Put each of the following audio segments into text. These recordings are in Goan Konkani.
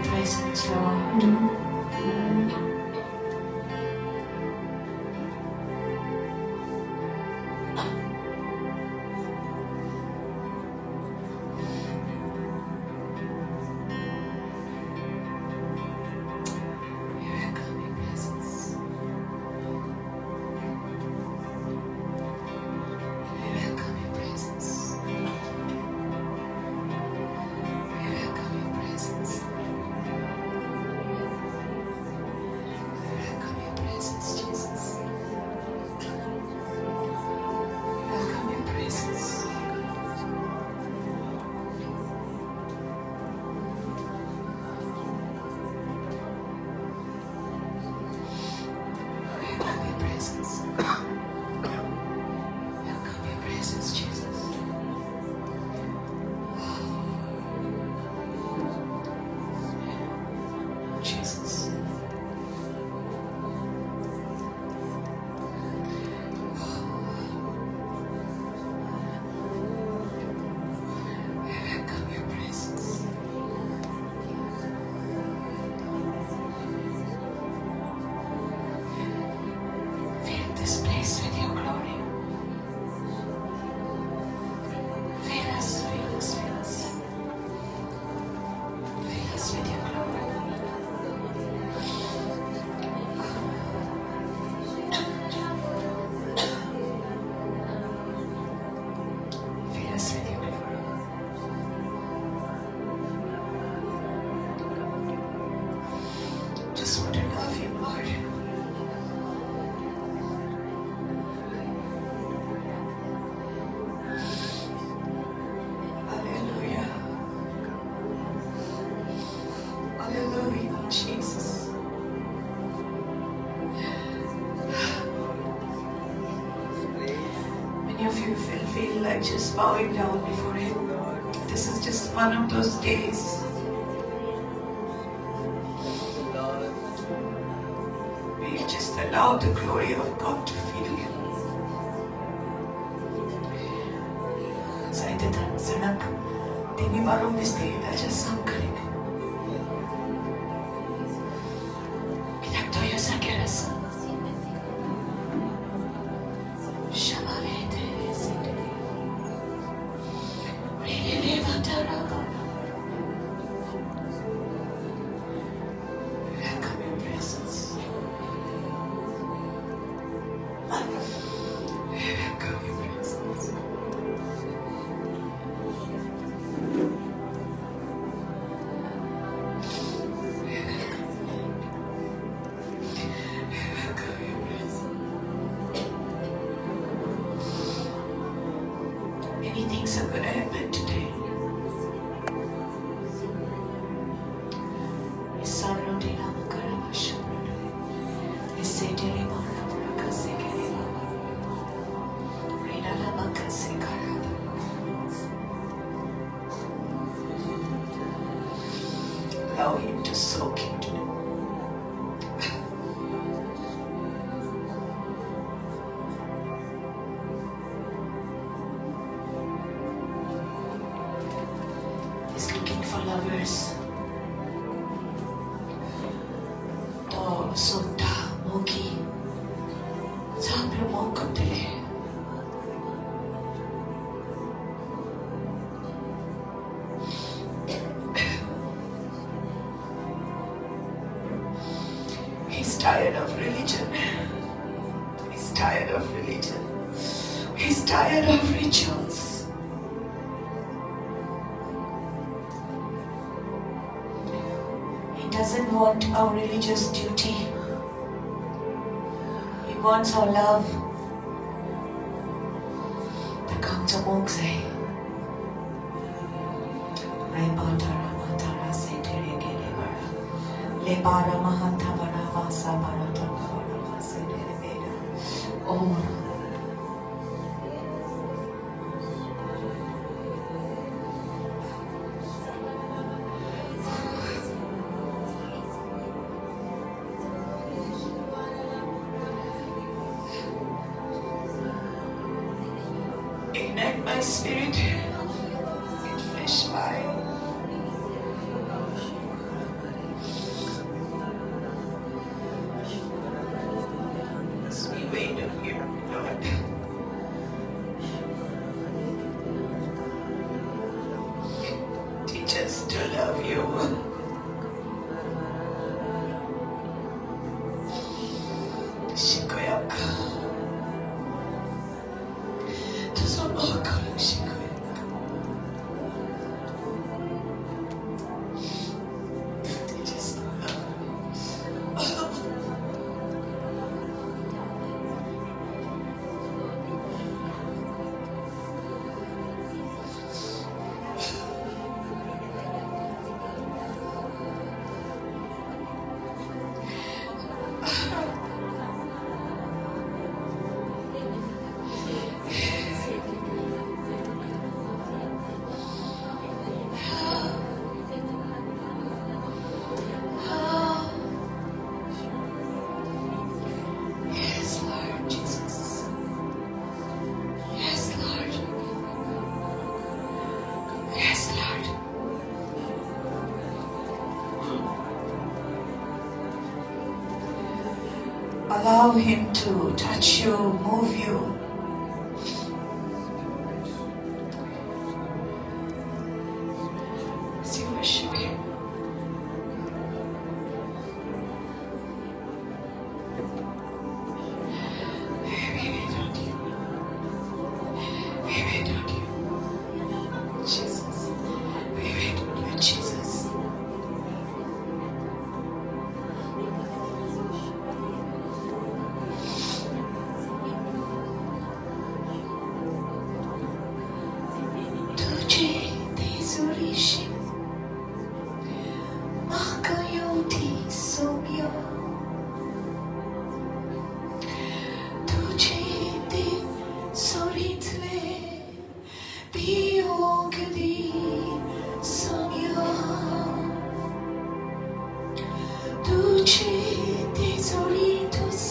your presence, Lord. We welcome your presence. We welcome your presence. We welcome your presence. We welcome your presence, Jesus. We welcome your presence. We welcome your presence. Welcome your presence, Jesus. Jesus. We welcome your presence. Fill this place with your glory. Fill us, fill us, fill us. Fill us with your glory. Fill us with your glory. Just want to love you, Lord. Hallelujah. Hallelujah, Jesus. Many of you will feel like just bowing down before Him. This is just one of those days. We just allow the glory of God to fill you. जायते जाणांक तेमी मारूंक दिसता ताच्या सामकारीक, कित्याक तो ह्या जाग्यार आसा. Shamale tere sete. Relele vatara. Welcome your presence. Welcome your presence. Welcome your presence. Many things are going to happen today. Allow Him to soak you today. He's looking for lovers. तो सोडटा मोगी आपलो मोग करतले. He's tired of religion. He's tired of religion. He's tired of rituals. He doesn't want our religious duty. He wants our love. ताका आमचो मोग जाय. Rebantara matara setere gere bara. Lebara mahanta bara vasa bara tara bara vasa dere beda. Oh. Ignite my spirit with fresh fire. To love you. Shikoyaka. Tuzomoko shikoyaka. Just love. Yes, Lord Jesus. Yes, Lord. Yes, Lord. Allow Him to touch you, move you. As you worship Him. We wait on you. We wait on you. Jesus. We wait on you, Jesus. तुझे तेजुरीशी म्हाका येवती सोम्या तुझे ते सोरीतले पियोंक दी सोम्या तुझे तेजोरीतूच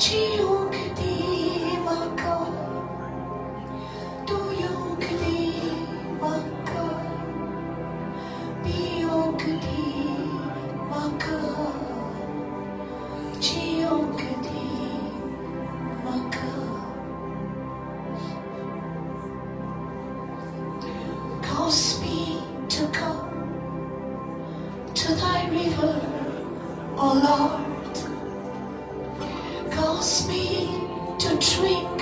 जियोंक दी म्हाका तूं येवंक दी म्हाका पियोंक दी म्हाका जियोंक दी म्हाका. Cause me to come to thy river, O Lord. Cause me to drink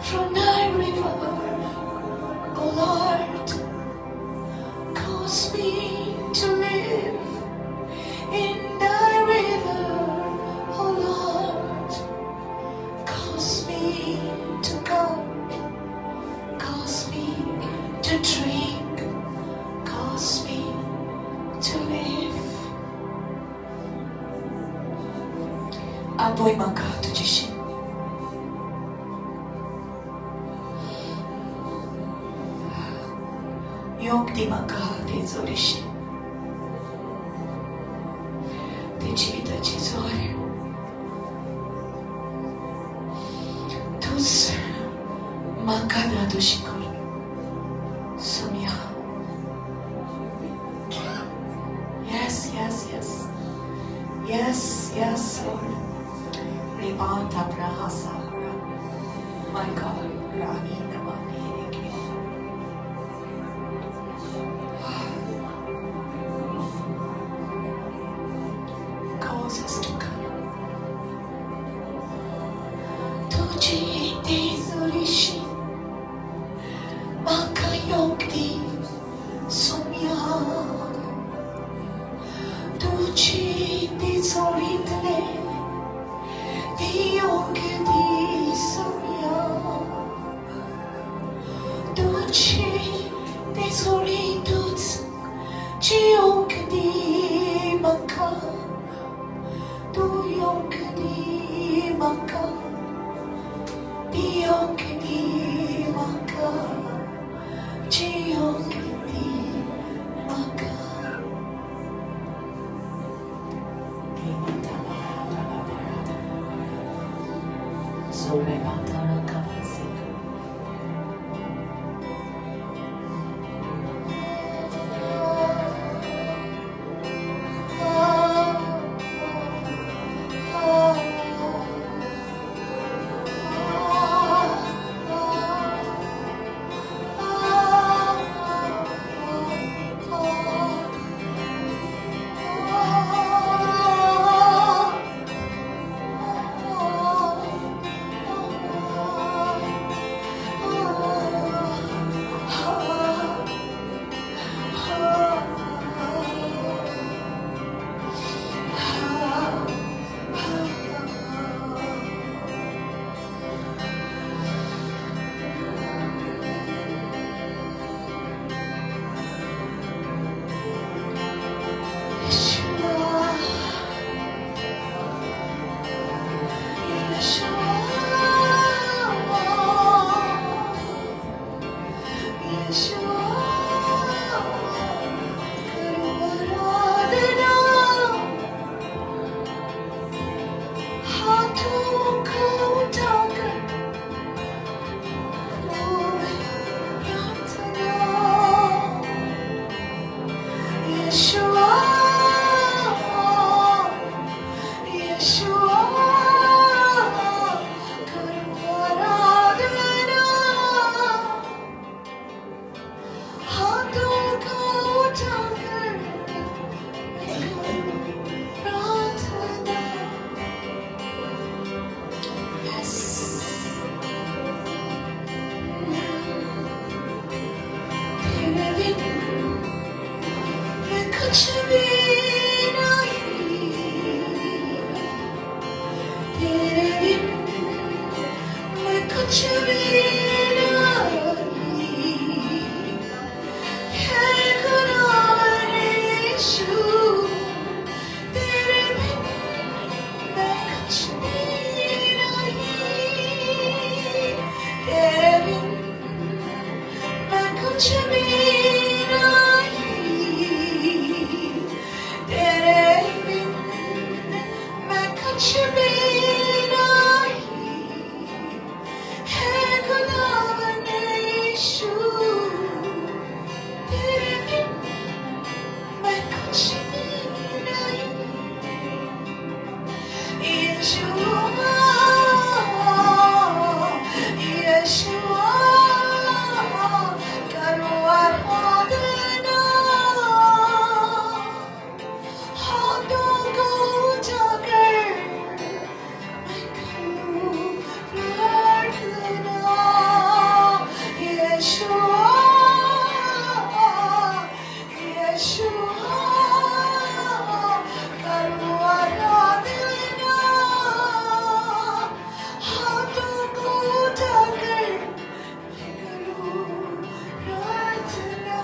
from thy river, O Lord. Cause me to live in thy river, O Lord. Cause me to come, cause me to drink, cause me to live. आपय म्हाका तुजेशी. येवंक दी म्हाका तेजोरीशी ते जिविताची जोर तूच म्हाका धादोशी कर Saumya. Yes, yes, yes. Yes, yes, Lord. Rebanta Brahasahara. My God, Rani Namani. Cause us to come. तुझे तेजोरीशी म्हाका येवंक दी. कुछ भी नहीं, तेरे बिन मैं कुछ भी नहीं। है खुदावंद यीशु, तेरे बिन मैं कुछ भी नहीं। Yeshua, Yeshua, करो आराधना, हाथों को उठाकर मैं करूँ प्रार्थना। Yeshua, Yeshua, करो आराधना, हाथों को उठाकर मैं करूँ प्रार्थना।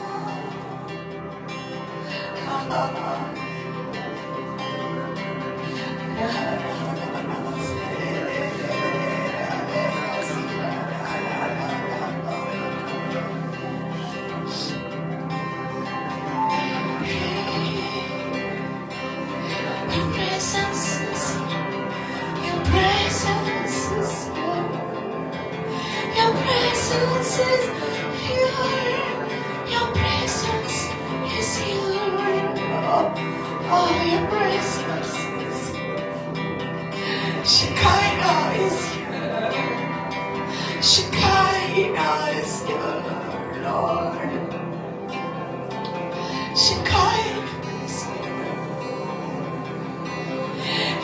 Your presence is here. Your presence is here. Your presence is here. Your presence is here. Oh, oh, your presence is here. Shekinah is here. Shekinah is here, Lord. Shekinah is here.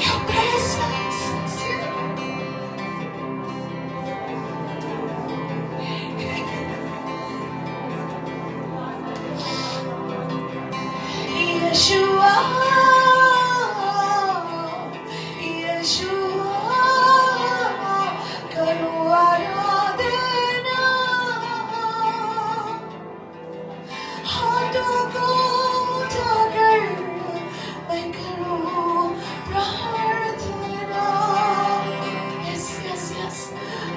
Your presence is here. Yeshua, Yeshua, करो आराधना, हाथों को उठाकर मैं करूँ प्रार्थना। Yes, yes, yes.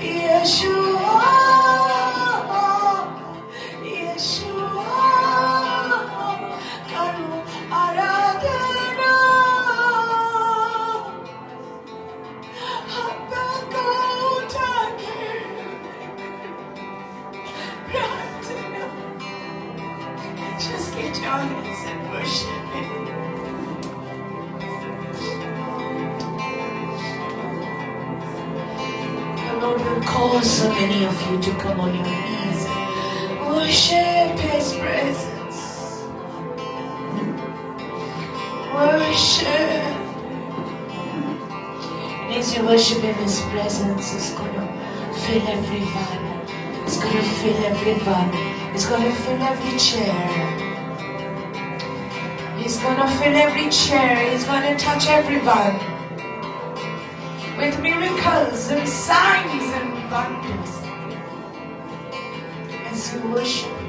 Yeshua, Yeshua, करो आराधना, हाथों को उठाकर प्रार्थना। Just lift your hands and worship Him. The Lord will cause so many of you to come on your knees and worship His presence. Worship. And as you worship Him, His presence is going to fill everyone. It's going to fill everyone. It's going to fill every chair. He's going to fill every chair. He's going to touch everyone with miracles and signs and wonders as you worship Him.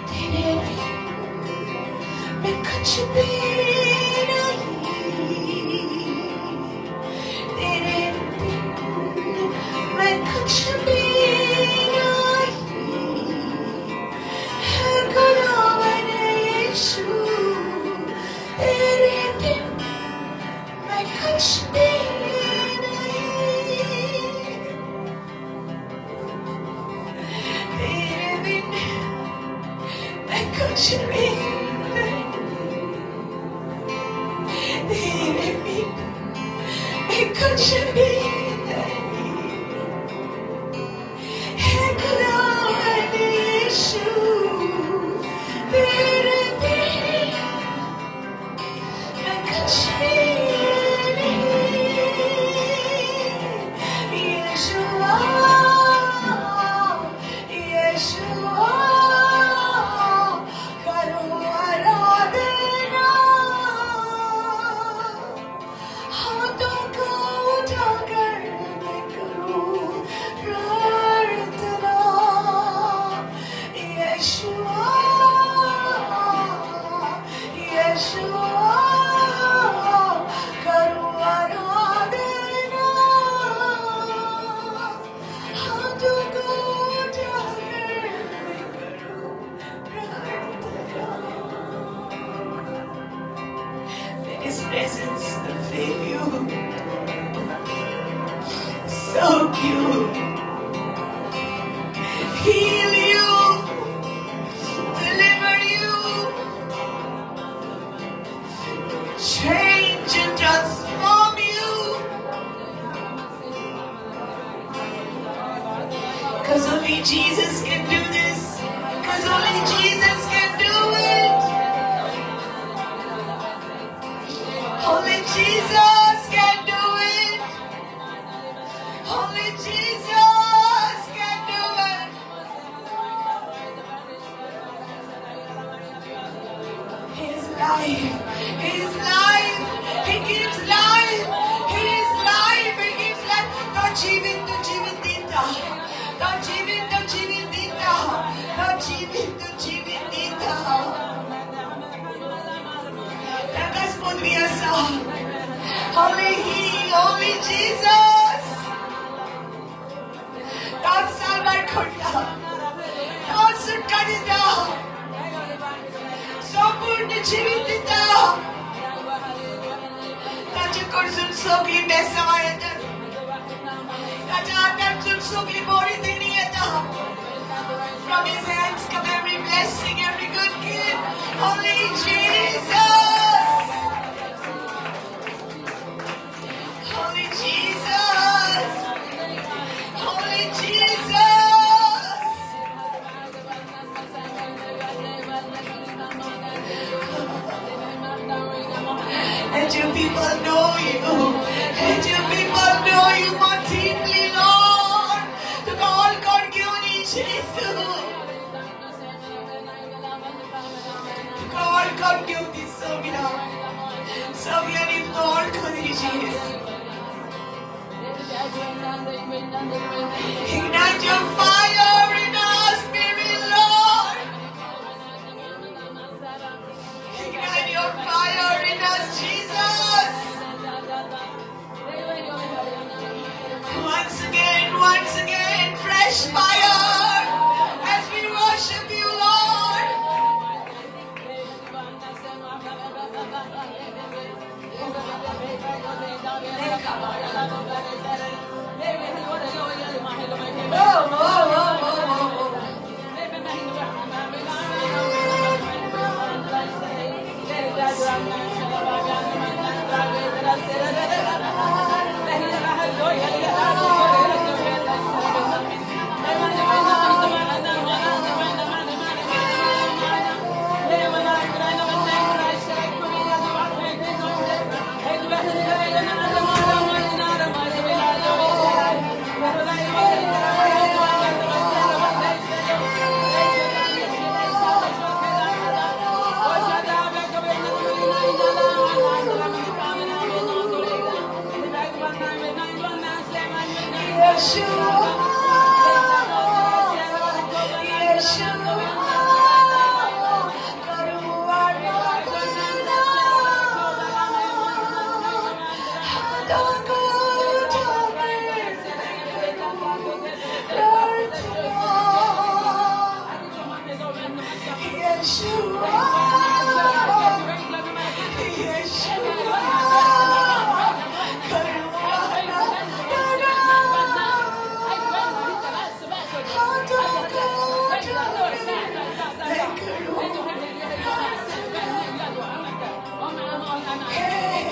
तेरे बिन मैं कुछ भी नहीं, तेरे बिन मैं कुछ भी नहीं। है खुदावंद यीशु, तेरे बिन मैं कुछ भी नहीं, तेरे बिन मैं कुछ भी नहीं, तेरे बिन मैं कुछ भी नहीं। है खुदावंद यीशु, तेरे बिन मैं कुछ भी नहीं। यीशुआ, यीशुआ, करो you, heal you, deliver you, change and transform you. Because only Jesus can do this. Because only Jesus can do it. Only Jesus can do it. Only Jesus can do it. His life, His life, He gives life, He is life, He gives life. तो जीवित जीवित दिता, तो जीवित जीवित दिता, तो जीवित जीवित दिता. ताकाच पदवी आसा. Only He, only Jesus. तोच साल्वार करता, तोच सुटका दिता, संपूर्ण जिवीत दिता. ताचे कडसून सगळीं बेसांवां येतात, ताच्या हातांतसून सगळी बरी देणी येता. From His hands come every blessing, every good gift. Only Jesus. Only Jesus. Only Jesus. Let your people know you. Let your people know you more deeply, Lord. तुका ओळखून घेवन जेजू. तुका ओळखून घेवन दी सगळ्या. सगळ्यांनी तुका ओळखून जेजू. Ignite your fire in our spirit, Lord. Ignite your fire in us, Jesus. Once again, fresh fire as we worship you, Lord. Oh, oh, oh, oh, oh, oh. Yeshua, Yeshua, करूँ आराधना, हाथों को उठाकर प्रार्थना. Yeshua, Yeshua, करूँ आराधना, हाथों को उठाकर मैं करूँ प्रार्थना. Hey.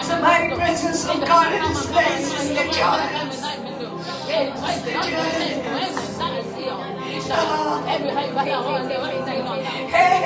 The mighty presence of God in this place. Just lift your hands. Just lift your hands. Hey.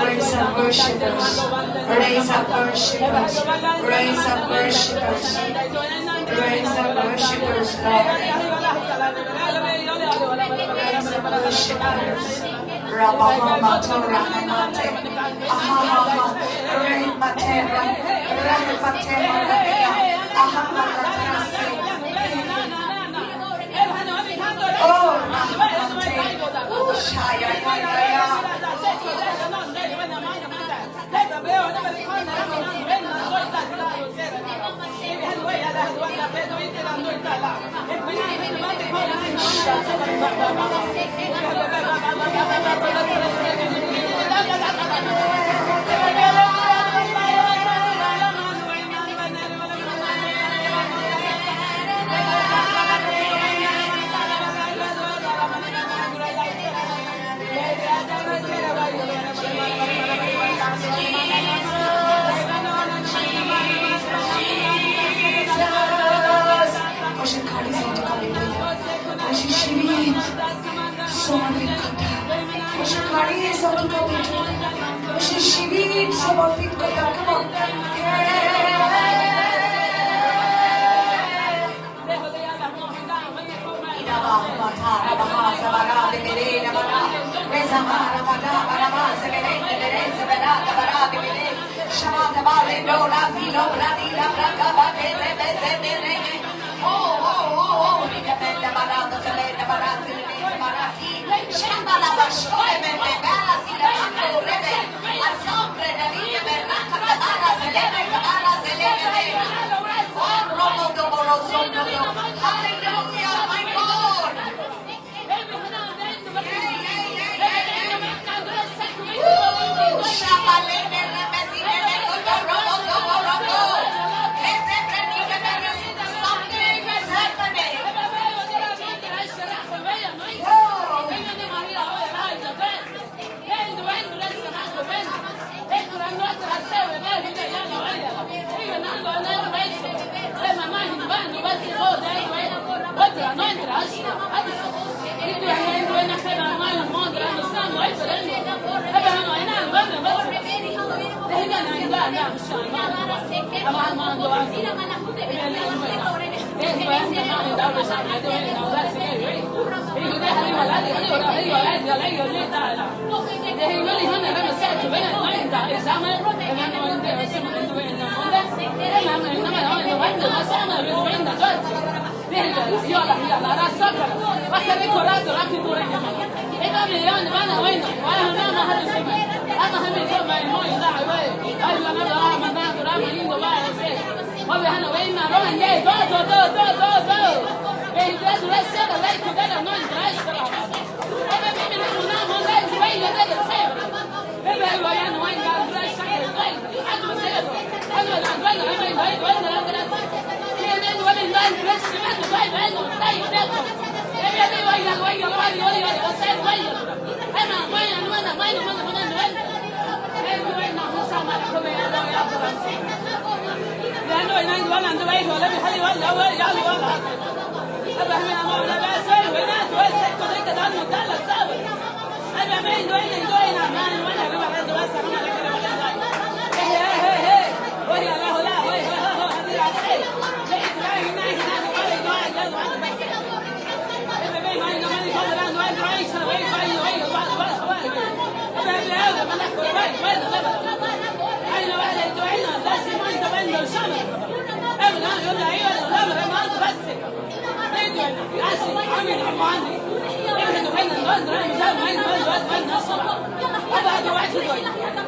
Raise up worshipers. Raise up worshipers. Raise up worshipers. Raise up worshipers, Lord. Raise up worshipers. Rabahama Torahimate. Ahahama. Rehimatera. Rahimatera. Ahamakarase. Oh, Rahmate. Ushaya. Ya. Hallelujah, my God. Something is happening. Hãy subscribe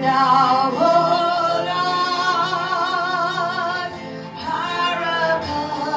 Thou, O Lord, are above.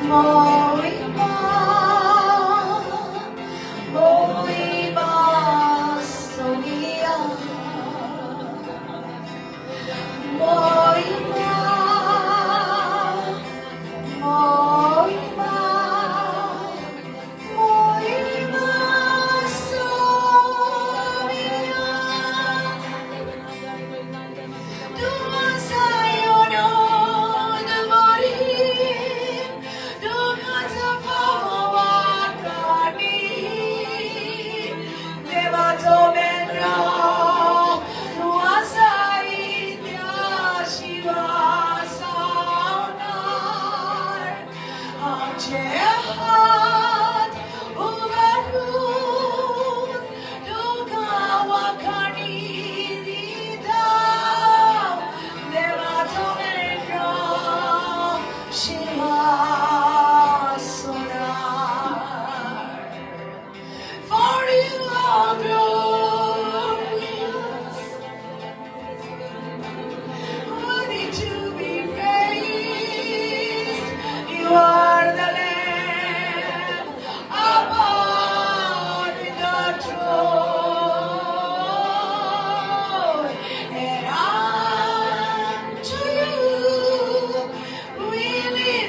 মহিমা মহিমা সোনিয়া মহিমা মহিমা মহিমা সোনিয়া হাত উগারুত দুগাওয়াখানি দিদাও দেবা তোমেন্দ্র সিংহাসনার। For you are glorious, worthy to be praised. You are the Lamb upon the throne, and unto you we lift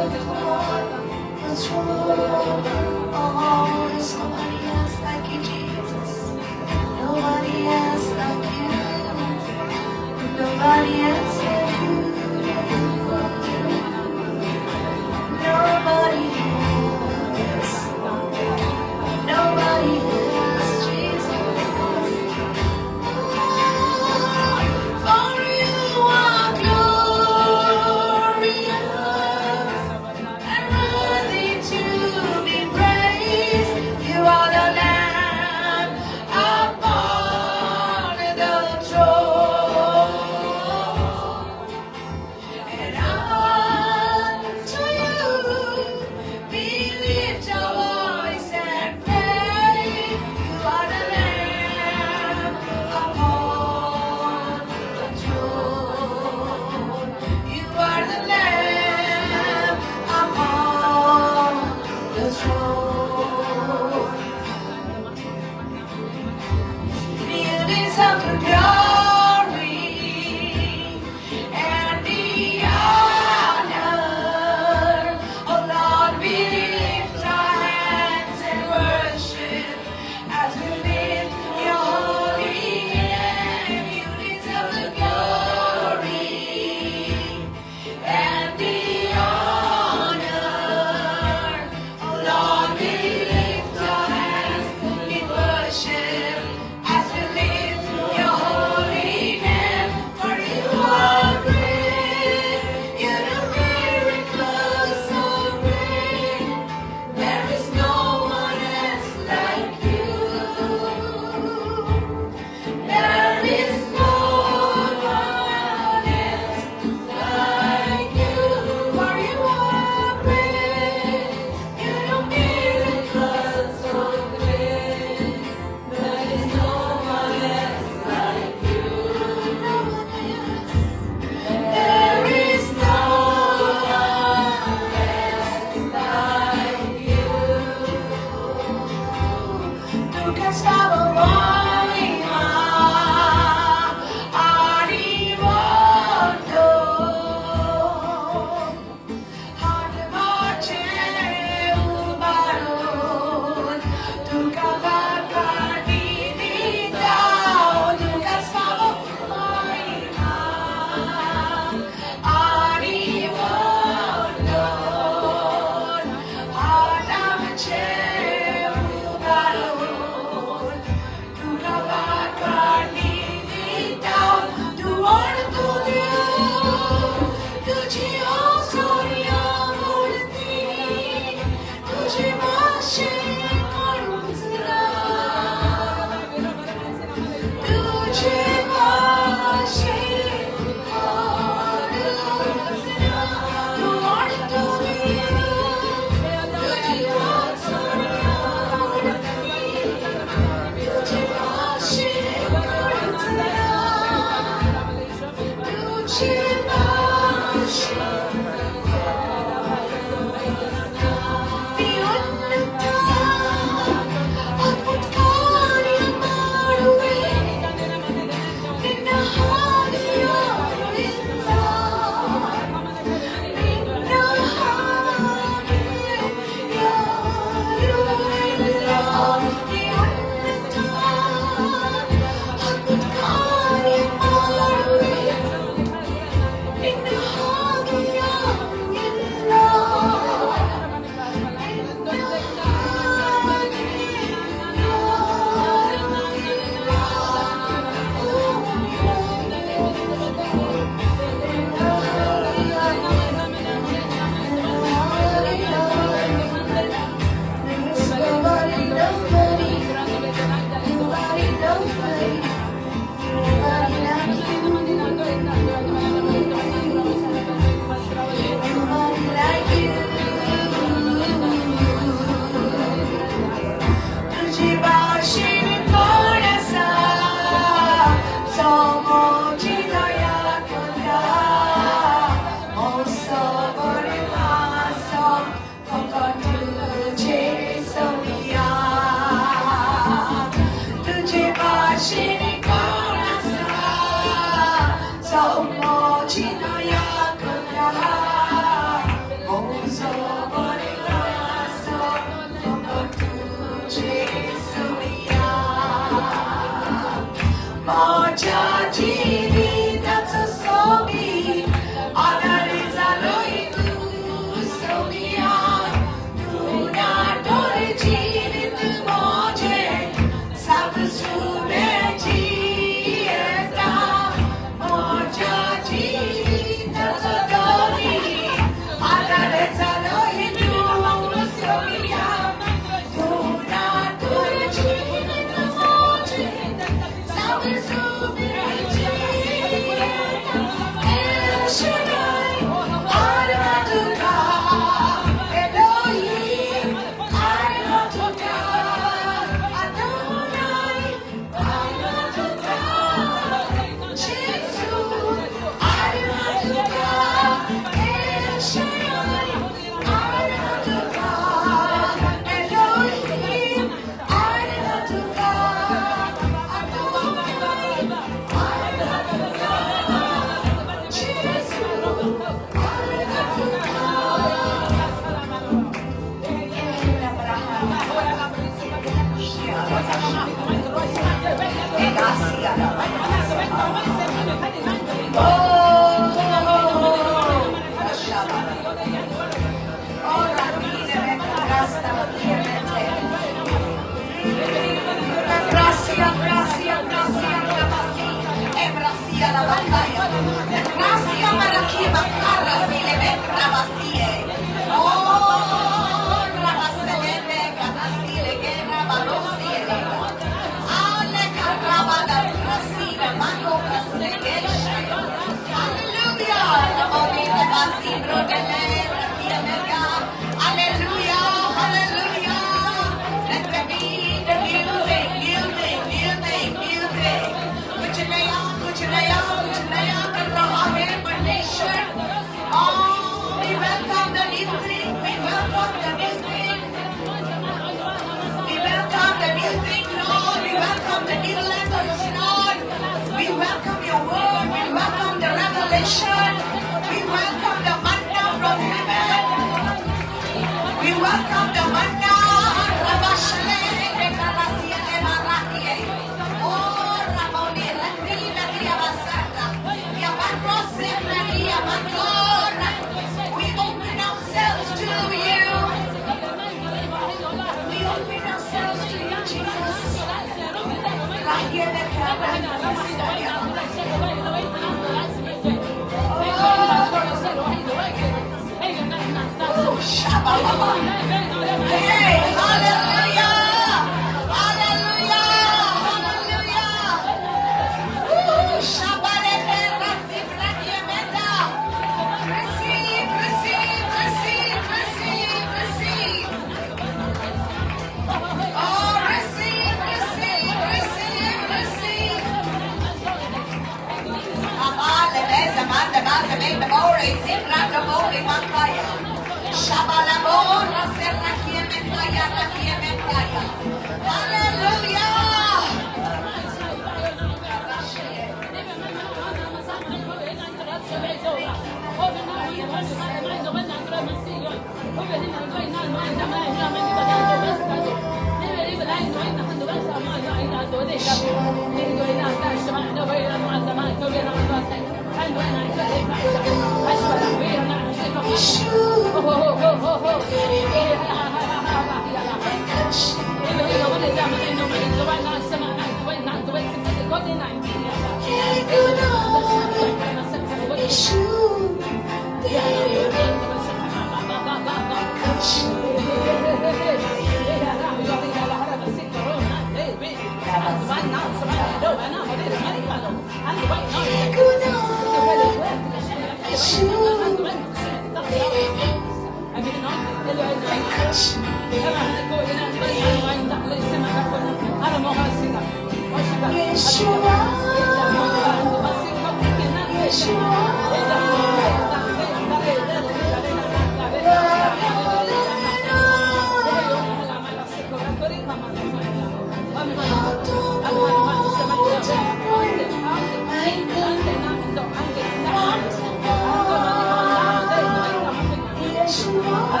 Yeshua.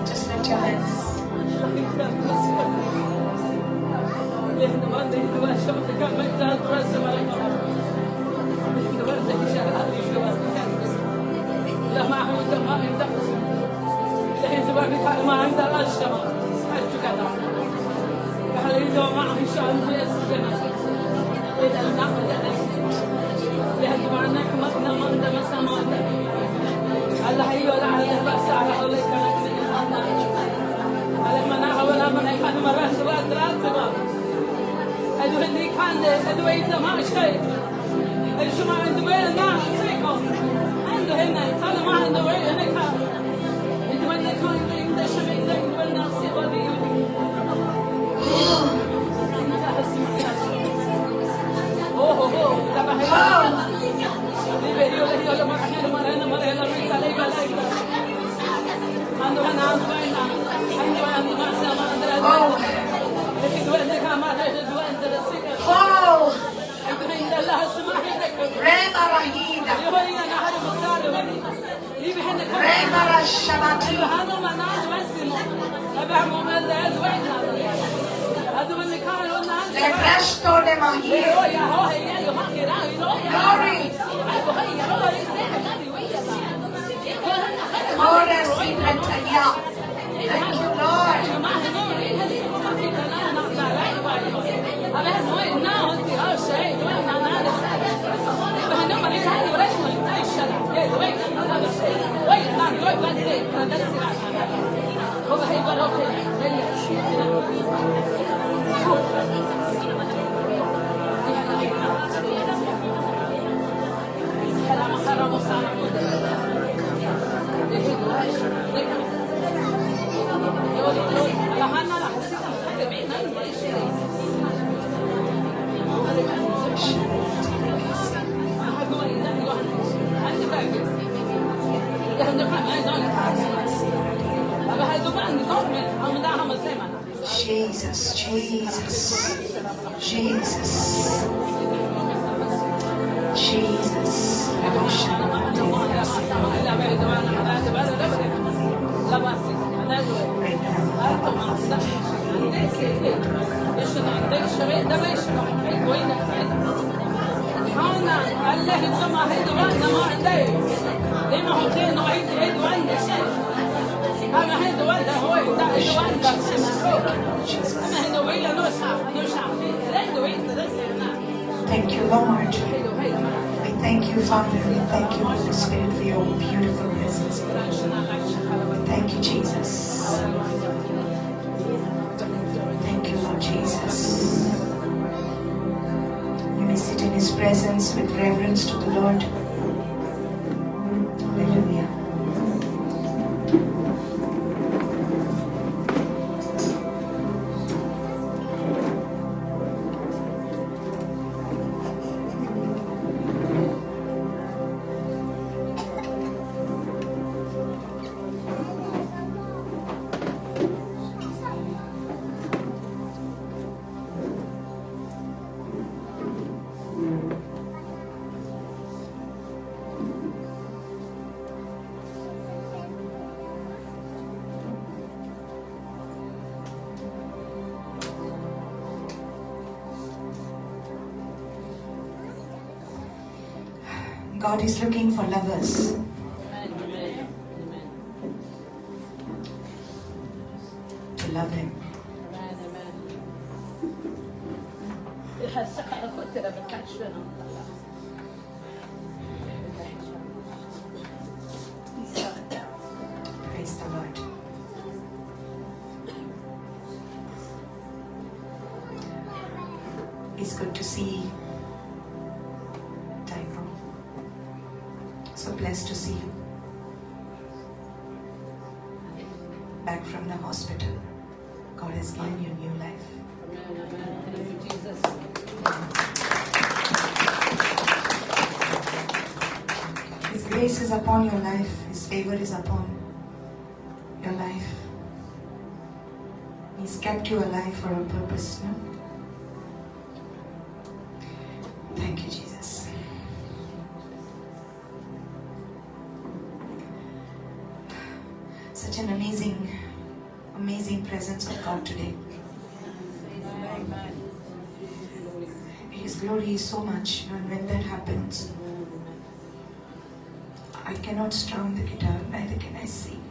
Just lift your hands. Oh. Glory. Thank you, Lord. Jesus, Jesus, Jesus, Jesus. Thank you, Lord. We thank you, Father. We thank you, Holy Spirit, for your beautiful presence. Thank you, Jesus. Thank you, Lord Jesus. You may sit in His presence with reverence to the Lord. Hallelujah. God is looking for lovers. Amen. Amen. To love Him. Amen. Amen. Praise the Lord. It's good to see Tycho. So blessed to see you back from the hospital. God has given you new life. Amen. Amen. Thank you, Jesus. His grace is upon your life. His favor is upon your life. He's kept you alive for a purpose, no? Thank you, Jesus. Such an amazing, amazing presence of God today. Amen. His glory is so much, and when that happens, I cannot strum the guitar, neither can I sing.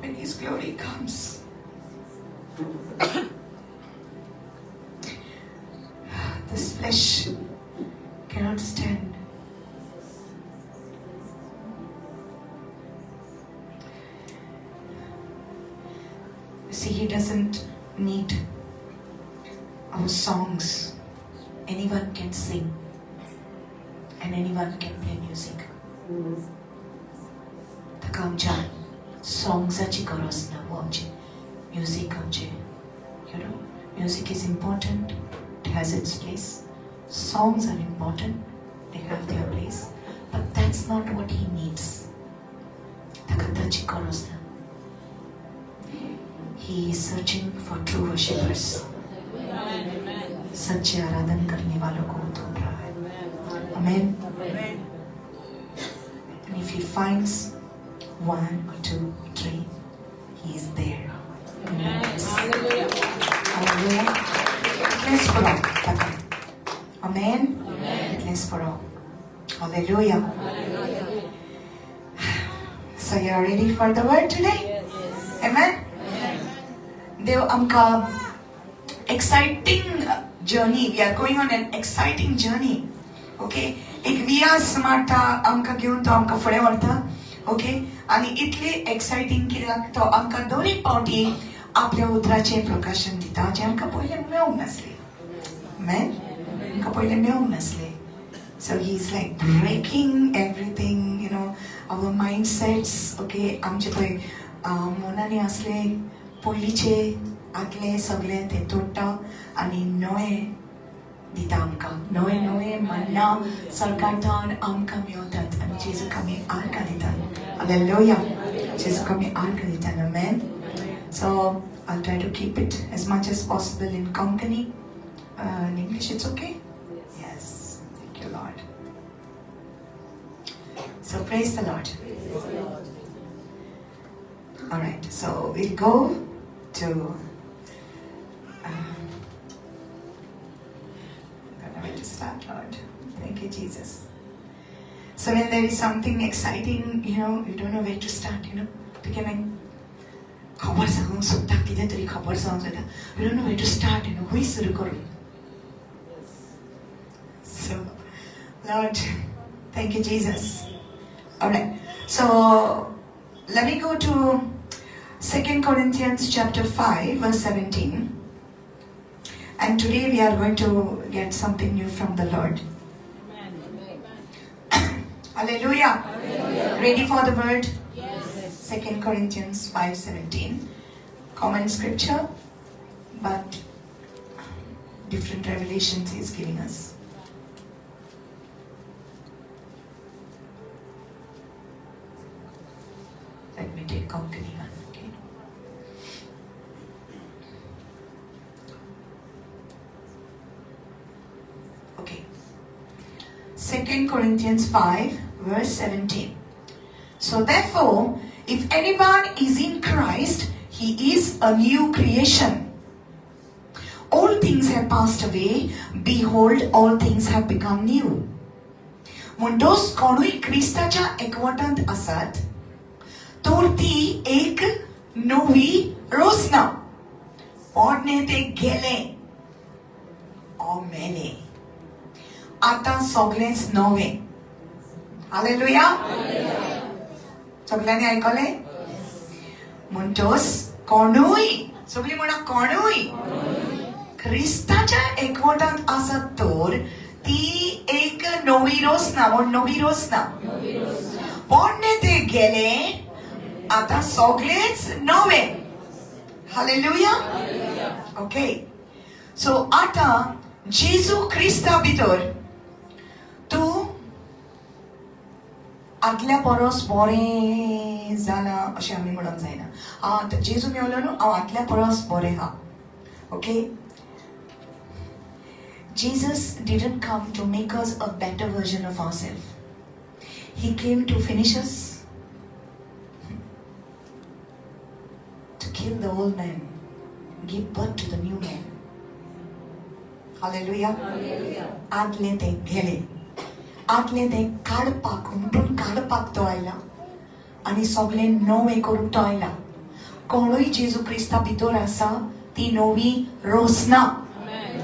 When His glory comes, this flesh cannot stand. You see, He doesn't need our songs. Anyone can sing and anyone can play music. ताका आमच्या सॉंग्साची गरज ना वो आमचे म्युजीक आमचे music is important, it has its place. Songs are important, they have their place, but that's not what He needs. ताका ताची गरज ना. He is searching for true worshippers. Amen. Amen. सच्चे आराधन करने वालों को वो ढूंढ रहा है. Amen. Amen. And if He finds one or two or three, He is there. Amen. Hallelujah. Hallelujah. Bless for all. ताका. Amen. Bless for all. Hallelujah. So you are ready for the word today? Yes. Amen. देव आमकां exciting journey. We are going on an exciting journey. Okay? एक वियास मारता आमकां घेवन, तो आमकां फुडें व्हरता. ओके, आनी इतले एक्सायटींग कित्याक तो आमकां दोन एक पावटी आपल्या उतराचें प्रकाशन दिता जें आमकां पयलें मेळूंक नासलें. Amen? आमकां पयलें मेळूंक नासलें. So He's like breaking everything, our mindsets, okay, आमचे पळय मनांनी असले पयलींचे आदले सगळे ते तोडटा आनी नवे दिता आमकां. नवे नवे मन्ना सरकारान आमकां मेवतात आनी जेजूक आमी आर्गां दितात. Hallelujah. जेजूक आमी आर्गां दितात. Amen. So I'll try to keep it as much as possible in Konkani. In English, it's okay? Yes. Thank you, Lord. So praise the Lord. All right. So we'll go to. I don't know where to start, Lord. Thank you, Jesus. So when there is something exciting, you don't know where to start. तुगे मागीर खबर सांगूंक सोदता, कितें तरी खबर सांगूंक सोदता. You don't know where to start, खंय सुरू करूं. So, Lord, thank you, Jesus. All right. So, let me go to 2 Corinthians chapter 5, verse 17. And today we are going to get something new from the Lord. Amen. Hallelujah. Ready for the word? Yes. 2 Corinthians 5:17. Common scripture, but different revelations He is giving us. Let me take Konkani one, okay? Okay. 2 Corinthians 5, verse 17. So therefore, if anyone is in Christ, he is a new creation. All things have passed away. Behold, all things have become new. म्हणटोच कोणूय क्रिस्ताच्या एकवटांत आसात तर ती एक नवी रचना. पोरणे ते गेले ओ मेले, आतां सगळेंच नवें. हालेलुया. सगळ्यांनी आयकलें? म्हणटोच कोणूय, सगळीं म्हणा, कोणूय क्रिस्ताच्या एकवटांत आसत तर ती एक नवी रचना. म्हण नवी रचना. पोरणे ते गेले, आतां सगळेच नवे. हालेलुया. ओके, सो आतां जेजू क्रिस्ता भितर तूं आदल्या परस बरें जालां अशें आमी म्हणूंक जायना. हांव आतां जेजू मेवलो न्हू, हांव आदल्या परस बरें आहा. Okay. Jesus didn't come to make us a better version of ourselves. He came to finish us, to kill the old man, give birth to the new man. Hallelujah. आदलें तें गेलें, आदलें तें काडपाक, हुमटून काडपाक तो आयला आनी सगळें नवें करूंक तो आयला. कोणूय जेजू क्रिस्ता भितर आसा ती नवी Rosna.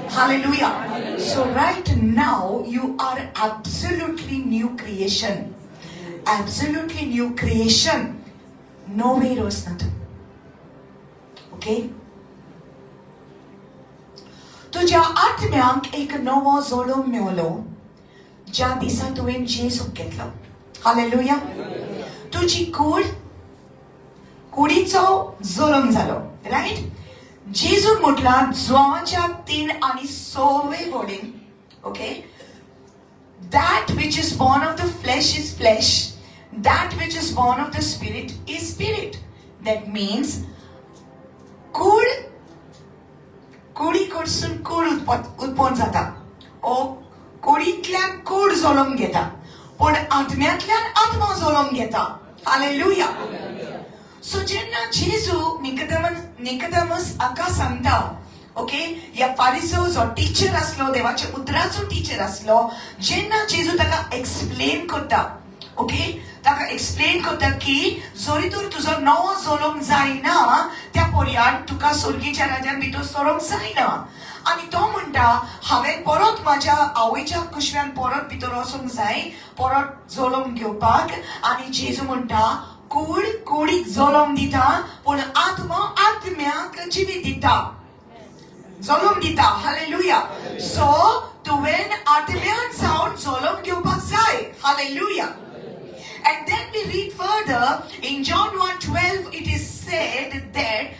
Hallelujah. So right now you are absolutely new creation, absolutely new creation. नवे रोसना तूं. ओके, तुज्या आत्म्याक एक नवो जोडो मेवलो ज्या दिसा तुवें जेजूक घेतलो. हालेलुया. तुजी कूड, कुडीचो जल्म जालो, रायट? जेजून म्हटला जुवांच्या 3 आणि 6वे वडीन, okay, "That which is born of the flesh is flesh, that which is born of the spirit is spirit." That means कूड, कुडी कडसून कूड उत्पन्न जाता ओ कुडींतल्यान कूड जल्म घेता, पूण आत्म्यांतल्यान आत्मा जल्म घेता. हालेलुया. सो जेन्ना जेजू निकदमस निकदमस हाका सांगता, ओके, ह्या फारिसो जो टिचर आसलो, देवाच्या उतराचो टिचर आसलो, जेन्ना जेजू ताका एक्सप्लेन करता, ओके, ताका एक्सप्लेन करता की जरी तर तुजो नवो जल्म जायना त्या पर्यान तुका स्वर्गीच्या राज्यान भितर सरोंक जायना. आनी तो म्हणटा, हांवें परत म्हाज्या आवयच्या कुशव्यान परत भितर वचूंक जाय, परत जल्म घेवपाक. आनी जेजू म्हणटा, कूड कुडीक जल्म दिता, पूण आत्मा आत्म्याक जिवीत दिता, जल्म दिता. हालेलुया. सो तुवें आत्म्यान जावन जल्म घेवपाक जाय. Hallelujah. And then we read further in John 1:12, it is said that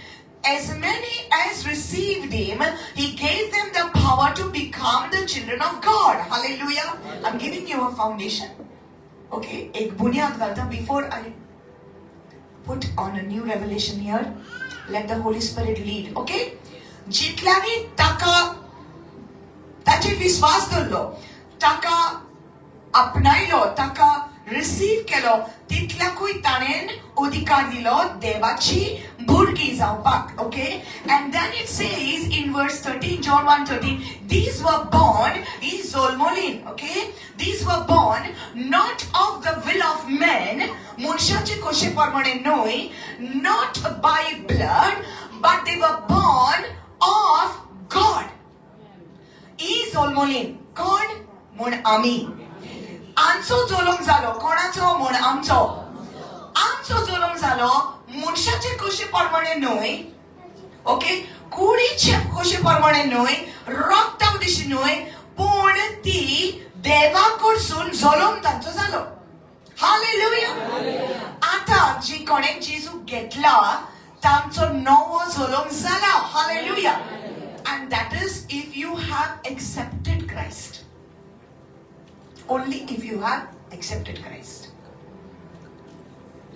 as many as received him, he gave them the power to become the children of God. Hallelujah. I'm giving you a foundation. Okay, एक बुनियाद घालता before I put on a new revelation here. Let the Holy Spirit lead. Okay? जितल्यांनी ताका ताचेर विश्वास दवरलो, ताका आपणायलो, ताका रिसीव केलो, तितल्याकूय ताणें अधिकार दिलो देवाची भुरगीं जावपाक. Okay, and then it says in verse 13, John 1:13, these were born, he जोल्मोलीन, okay, these were born not of the will of man, मनशाचे खोशे प्रमाणे न्हय, not by blood, but they were born of God. ही जोल्मोलीन कोण म्हूण आमी. आमचो जल्म जालो कोणाचो म्हूण आमचो, आमचो जल्म जालो मनशाचे खोशे प्रमाणे न्हय, ओके, कुडीचे खोशे प्रमाणे न्हय, रक्ता दिशी न्हय, पूण ती देवा कडसून जल्म तांचो जालो. हालेलुया. आता जी कोणें जेजू घेतला तांचो नवो जल्म जाला. Hallelujah. And that is if you have accepted Christ, only if you have accepted Christ.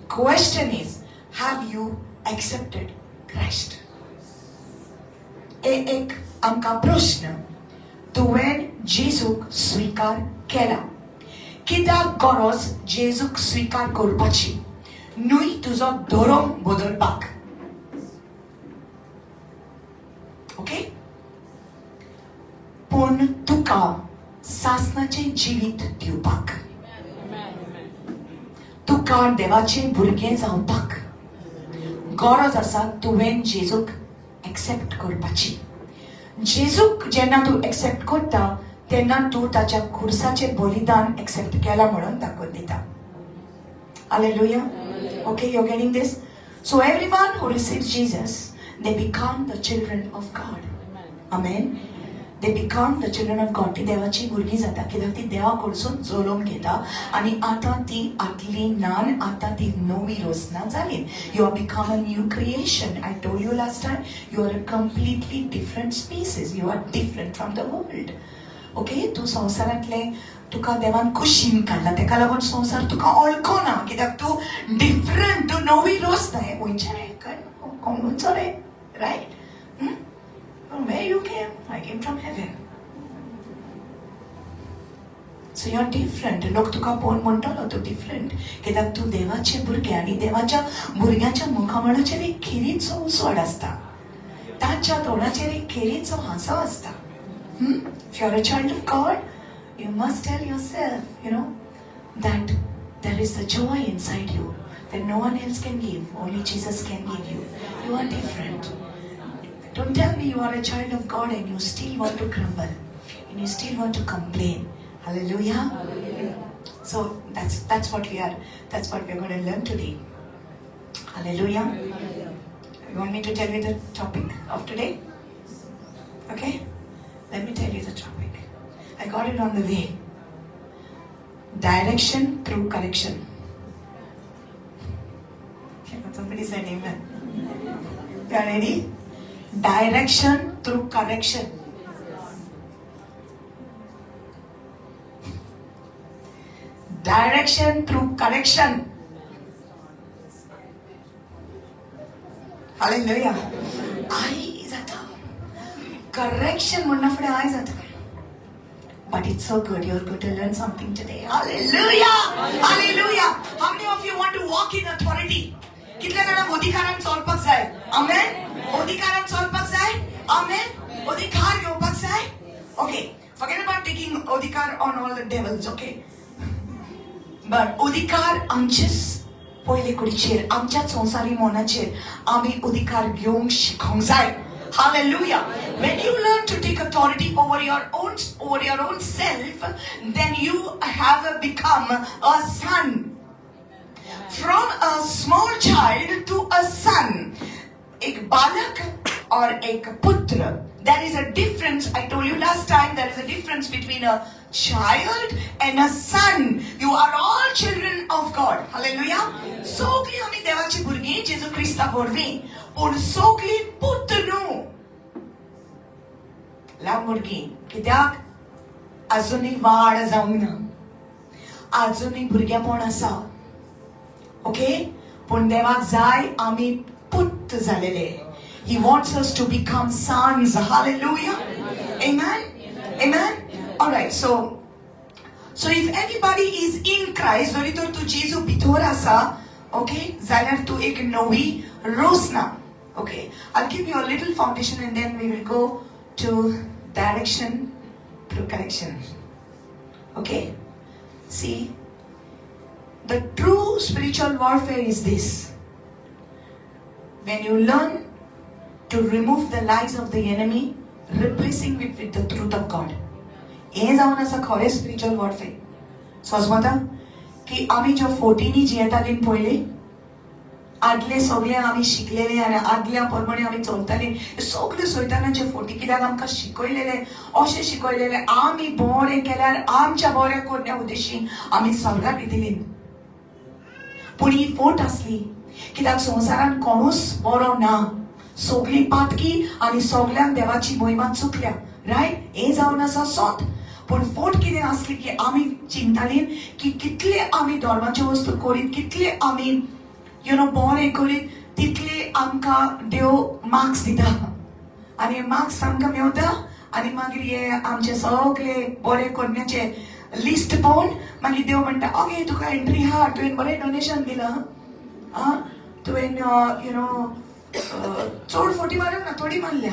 Question is, have you accepted Christ? एक आमकां प्रश्न, तुवें जेजूक स्वीकार केला? कित्याक गरज जेजूक स्वीकार करपाची न्हय तुजो धर्म बदलपाक, ओके, पूण तुका सासनाचें जिवीत दिवपाक, तुका देवाचें भुरगें जावपाक गरज आसा तुवें जेजूक एक्सेप्ट करपाची. जेजूक जेन्ना तूं एक्सेप्ट करता तेन्ना तूं ताच्या खुर्साचें बलिदान एक्सेप्ट केलां म्हणून दाखोवन दिता. Hallelujah. Okay, you're getting this? So everyone who receives Jesus, they become the children of God. Amen. They become the children of God. ती देवाची भुरगीं जाता, कित्याक ती देवा कडसून जल्म घेता आनी आतां ती आदली नान, आतां ती नवी रचना जाली. You are become a new creation. I told you last time, you are a completely different species. You are different from the world. Okay, तूं संवसारांतले, तुका देवान कुशीन काडला, तेका लागून संवसार तुका वळखना, कित्याक तूं डिफरंट, तूं नवी रचना. हें खंयचें रे, कोणूचो रे, right? From where you came? I came from heaven. So you are different. लोक तुका पळोवन म्हणटलो तूं डिफरंट, कित्याक तूं देवाचे भुरगें आनी देवाच्या भुरग्याच्या मुखामळाचेर एक खेरीचो उजवाड आसता, ताच्या तोंडाचेर एक खेरीचो हांसो आसता. If you are a child of God, you must tell yourself, that there is a joy inside you that no one else can give, only Jesus can give you. You are different. Don't tell me you are a child of God and you still want to grumble and you still want to complain. Hallelujah. So that's what we are going to learn today. Hallelujah. You want me to tell you the topic of today? Okay? Let me tell you the topic. I got it on the way. Direction through correction. Somebody said amen. You are ready? Direction through correction. Direction through correction. Hallelujah. आई जाता. Correction म्हणना फुडें I जाता. But it's so good. You're going to learn something today. Hallelujah. Hallelujah. How many of you want to walk in authority? कितले जाणांक अधिकारान चलपाक जाय? आमेन. अधिकारान चलपाक जाय? आमेन. अधिकार घेवपाक जाय? Okay. Forget about taking अधिकार on all the devils, okay? But अधिकार आमचेच पयले कुडीचेर, आमच्या संवसारी मनाचेर आमी अधिकार घेवंक शिकोंक जाय. Hallelujah. When you learn to take authority over your own self, then you have become a son. From a small child to a son. एक बालक और एक पुत्र. There is a difference. I told you last time, there is a difference between a child and a son. You are all children of God. Hallelujah. सगळीं आमी देवाची भुरगीं जेजू क्रिस्ता वरवीं, पूण सगळीं पूत न्हू. ल्हान भुरगीं कित्याक अजुनूय वाड जावंक ना, अजुनूय भुरगेपण आसा. ओके, पूण देवाक जाय आमी पूत जालेले. He wants us to become sons. Hallelujah. Amen. Amen. All right. So if anybody is in Christ, जरी तर तूं जेजू भितर आसा, okay, जाल्यार तूं एक नवी रचना. Okay, I'll give you a little foundation and then we will go to direction through correction. Okay, see, the true spiritual warfare is this. When you learn to remove the lies of the enemy, replacing it with the truth of God. हें जावन आसा खरें स्पिरिच्युअल वॉरफेअर. समजता की आमी ज्यो फोटींनी जियेतालीं पयलीं, आदले सगळे आमी शिकलेले आनी आदल्या प्रमाणे आमी चलतालीं, सगळे सैतानाचे फोटी. कित्याक आमकां शिकयलेले, अशें शिकयलेले, आमी बरें केल्यार आमच्या बऱ्या करण्या उद्देशीन आमी स्वर्गार वयतलीं. पूण ही फोट आसली, कित्याक संवसारान कोणूच बरो ना, सगळीं पातकी आनी सगल्यांक देवाची मोहिमा चुकल्या. रायट, हें जावन आसा सोत. पूण फोट कितें आसली की आमी चिंतालीं की कितले आमी धर्माच्यो वस्तू करीत, कितले आमी बरें करीत, तितले आमकां देव मार्क्स दिता आनी मार्क्स आमकां मेवता. आनी मागीर हे आमचे सगळे बरें करण्याचे लिस्ट पळोवन मागीर देव म्हणटा, ओके, तुका एंट्री आहा, तुवें बरें डोनेशन दिलां, आं, तुवें चड फोटी मारूंक ना, थोडी मारल्या,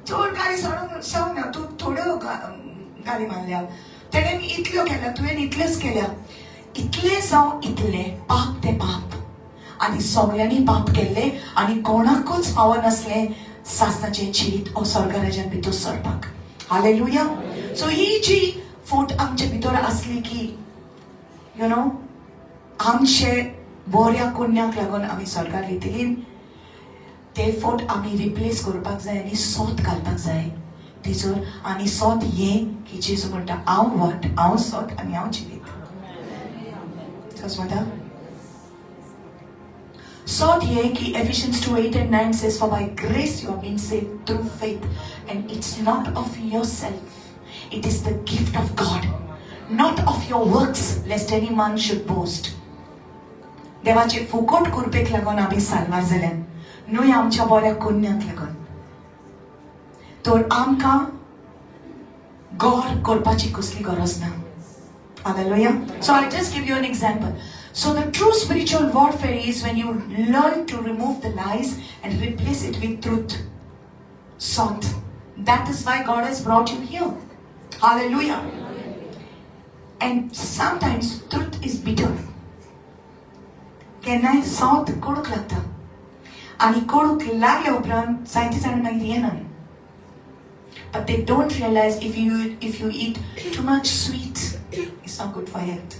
चड गाली सोडूंक जावंक ना, तूं थोड्यो गाली मारल्या, तेणें इतल्यो केल्या, तुवें इतल्योच केल्या. इतलें जावं इतलें पाप तें पाप, आनी सगल्यांनी पाप केल्ले आनी कोणाकूच फावनासलें सासणाचें जिवीत ओ स्वर्गराज्यान भितर सरपाक. हालेलुया. सो ही जी फोट आमचे भितर आसली की आमचे बऱ्या कुन्याक लागून आमी स्वर्गार वयतलीं, ते फोट आमी रिप्लेस करपाक जाय आनी सोत घालपाक जाय तिचोर. आनी सोत हें की जेजू म्हणटा, हांव वाट, हांव सोत आनी हांव जिवीत. समजता? सोत हें की Ephesians 2:8 and 9 says, "For by grace you have been saved through faith, and it's not of yourself, it is the gift of God, not of your works, lest any man should boast." देवाचे फुकट कृपेक लागून आमी साल्वार जाल्यान, न्हय आमच्या बऱ्या कुन्याक लागून. तर आमकां गौर करपाची कसली गरज ना. Hallelujah. So I just give you an example. So the true spiritual warfare is when you learn to remove the lies and replace it with truth. Salt. That is why God has brought you here. Hallelujah. And sometimes truth is bitter. केन्नाय सौत कडूक लागता आनी कडूक लागल्या उपरांत जायते जाण मागीर येना. But they don't realize if you eat too much sweet, it's not good for health.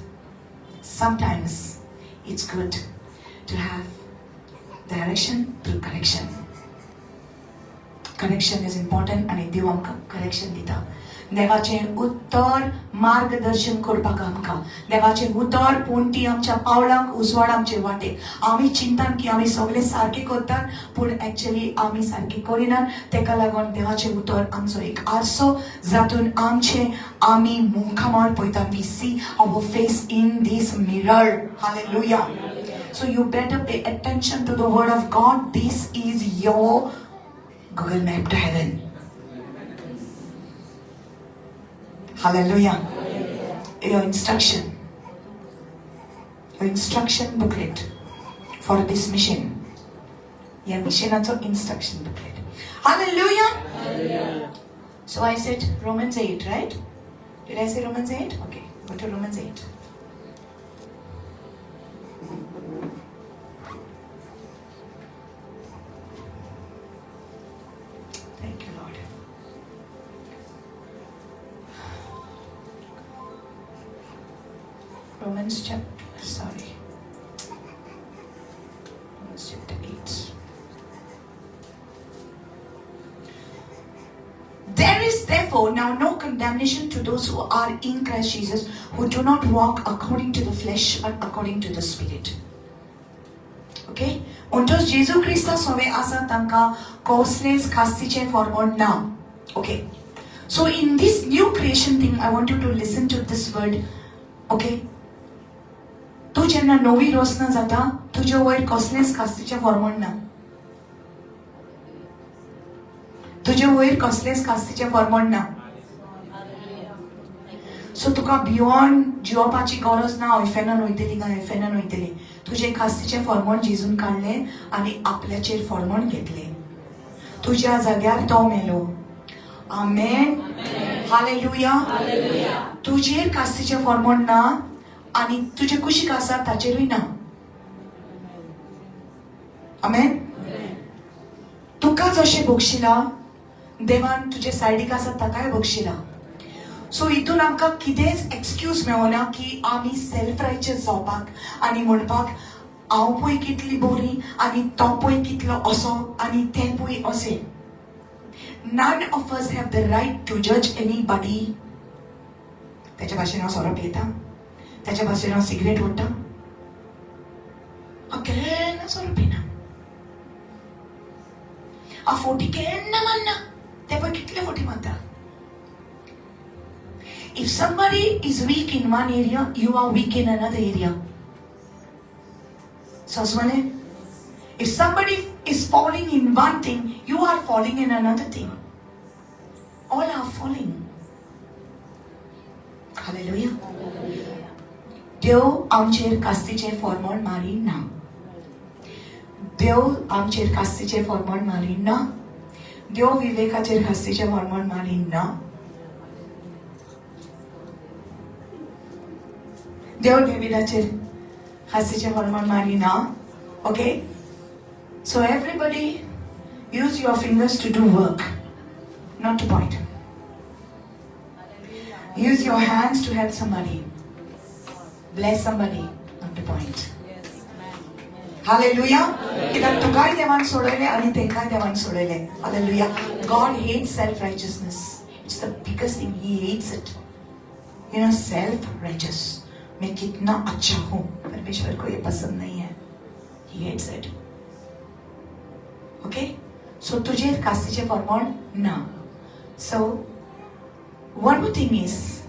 Sometimes it's good to have direction through correction. Correction is important आनी देव आमकां करेक्शन दिता. देवाचें उत्तर मार्गदर्शन करपाक आमकां, देवाचें उतर पणटी आमच्या पावलांक, उजवाड आमचे वाटेक. आमी चिंतान की आमी सगळे सारकें करतात, पूण एक्चुअली आमी सारकें करिनात. तेका लागून देवाचें उतर आमचो एक आरसो, जातून आमचें आमी मुखामळ पळयतात. We see our face in this mirror. Hallelujah. So you better pay attention to the word of God. This is your Google Map to heaven. Hallelujah. Your instruction. Your instruction booklet for this mission. Your mission also instruction booklet. Hallelujah. So I said Romans 8, right? Did I say Romans 8? Okay, go to Romans 8. Thank you, Lord. Romans chapter, sorry. Romans chapter 8. There is therefore now no condemnation to those who are in Christ Jesus, who do not walk according to the flesh, but according to the Spirit. Okay? म्हणटच जेजू क्रिस्ता सोवे आसा तांकां कसलेच खास्तीचें फॉर्मोण ना. Okay, so in this new creation thing, I want you to listen to this word. Okay, तूं जेन्ना नवी रचना जाता, तुजे वयर कसलेच खास्तीचें फॉर्मोण ना. तुजे वयर कसलेच खास्तीचें फॉर्मोण ना. सो तुका भियोन जिवपाची गरज ना, इफेर्नान वयतली काय इफेर्नान वयतली. तुजें खास्तीचें फॉर्मोण जेजून काडलें आनी आपल्याचेर फॉर्मोण घेतलें. तुज्या जाग्यार तो मेलो. आमेन. हालेलुया. तुजेर कास्तीचें फॉर्मोण ना आनी तुजे कुशीक आसा ताचेरूय ना. आमेन. तुका जशें बक्षिलां, देवान तुजे सायडीक आसा ताकाय बक्षिलां. सो हितून आमकां कितेंच एक्सक्यूज मेळना की आमी सेल्फ रायचस जावपाक आनी म्हणपाक, हांव पळय कितली बरी आनी तो पळय कितलो असो आनी तें पळय अशें. None of us have the right to judge anybody. त्याच्या भाशेन हांव सोरो पियेता, त्याच्या भाशेन हांव सिगरेट ओडटा, हांव केन्ना सोरो पिना, हांव फोटी केन्ना मारना, ते पळय कितले फोटी मारता. If somebody is weak in one area, you are weak in another area. Saswane? If somebody is falling in one thing, you are falling in another thing. All are falling. Hallelujah. देव आमचेर कास्तीचें फॉर्मोण मारी ना. देव आमचेर कास्तीचें फॉर्मोण मारी ना. देव विवेकाचेर कास्तीचें फॉर्मोण मारी ना. देव डेविडाचेर खास्तीचें फॉर्मोण मारी ना. Okay, so everybody use your fingers to do work, not to point. Use your hands to help somebody. Bless somebody, not to point. Hallelujah. कित्याक तुकाय देवान सोडयलें आनी तेंकाय देवान सोडयलें. Hallelujah. God hates self-righteousness. It's the biggest thing. He hates it. Self-righteous. मैं कितना अच्छा हूँ, परमेश्वर को ये पसंद नहीं है. He hates it. Okay? So तुजेर कास्तीचें फॉर्मोण ना. So one more thing is,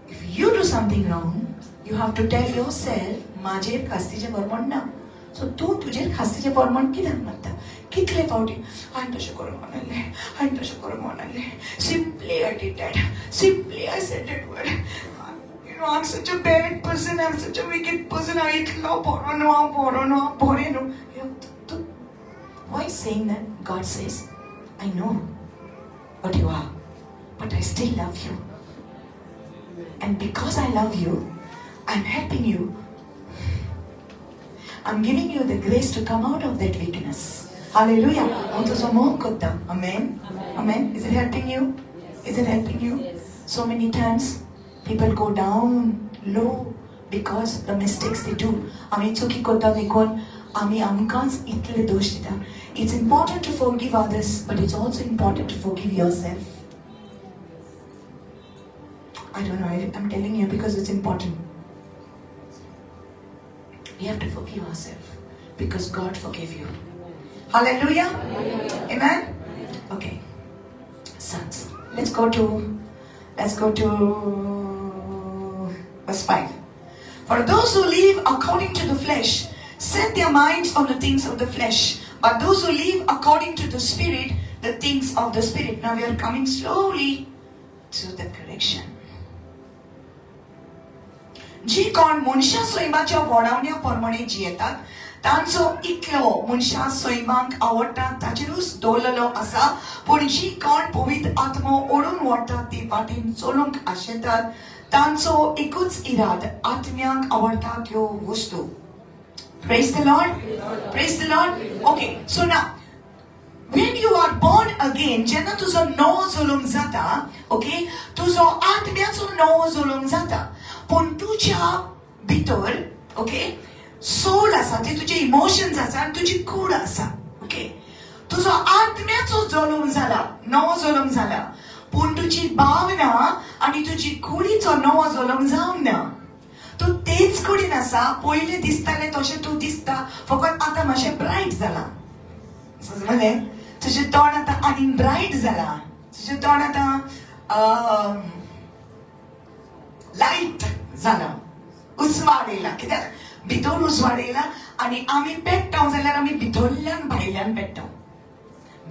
if you do something wrong, you have to tell yourself, माझेर खास्तीचें फॉर्मोण ना. सो तूं तुजेर खास्तीचें फॉर्मोण कित्याक मारता? कितले फावटी हांवें तशें करूंक नासलें, हांवें तशें करूंक नासलें, simply I did that, simply I said that word. No, I'm such a bad person, I'm such a wicked person. हांव इतलो बरो न्हू, हांव बरो न्हू, हांव बरें न्हू. Why saying that? God says, "I know what you are, but I still love you. And because I love you, I'm helping you. I'm giving you the grace to come out of that weakness." Hallelujah. हांव तुजो मोग करता. Amen. Amen. Is it helping you? Is it helping you? So many times people go down low because the mistakes they do. आमी चुकी करता देखून आमी आमकांच इतले दोश दिता. It's important to forgive others, but it's also important to forgive yourself. I don't know, I'm telling you because it's important. We have to forgive ourselves because God forgave you. Hallelujah. Amen. Okay. Sons. Let's go to verse 5. For those who live according to the flesh set their minds on the things of the flesh, but those who live according to the Spirit, the things of the Spirit. Now we are coming slowly to the correction. जी कोण मनशा सैमाच्या वडावण्या प्रमाणे जियेतात, तांचो इतलो मनशा सैमाक आवडटा ताचेरूच दवरलेलो आसा. पूण जी कोण पवित्र आत्मो ओडून व्हरता ती वाटेन चलूंक आशेतात, तांचो एकूच इराद, आत्म्याक आवडटा त्यो वस्तू. Praise the Lord. Praise the Lord. Okay, so now when you are born again, जेन्ना तुजो नवो जल्म जाता, ओके, तुजो आत्म्याचो नवो जल्म जाता, पूण तुज्या भितर, ओके, सोल आसा, ती तुजे इमोशन्स आसा आनी तुजी कूड आसा. ओके, तुजो आत्म्याचो जल्म जाला, नवो जल्म जाला, पूण तुजी भावना आनी तुजी कुडीचो नवो जल्म जावंक ना. तूं तेच कुडीन आसा, पयलीं दिसतालें तशें तूं दिसता, फकत आतां मातशें ब्रायट जाला. समजलें? तुजें तोंड आतां आनीक ब्रायट जाला, तुजें तोंड आतां लायट जाला, उजवाड येयला. कित्याक भितर उजवाड येयला आनी आमी पेट्टा जाल्यार आमी भितरल्यान भायल्यान पेट्टा,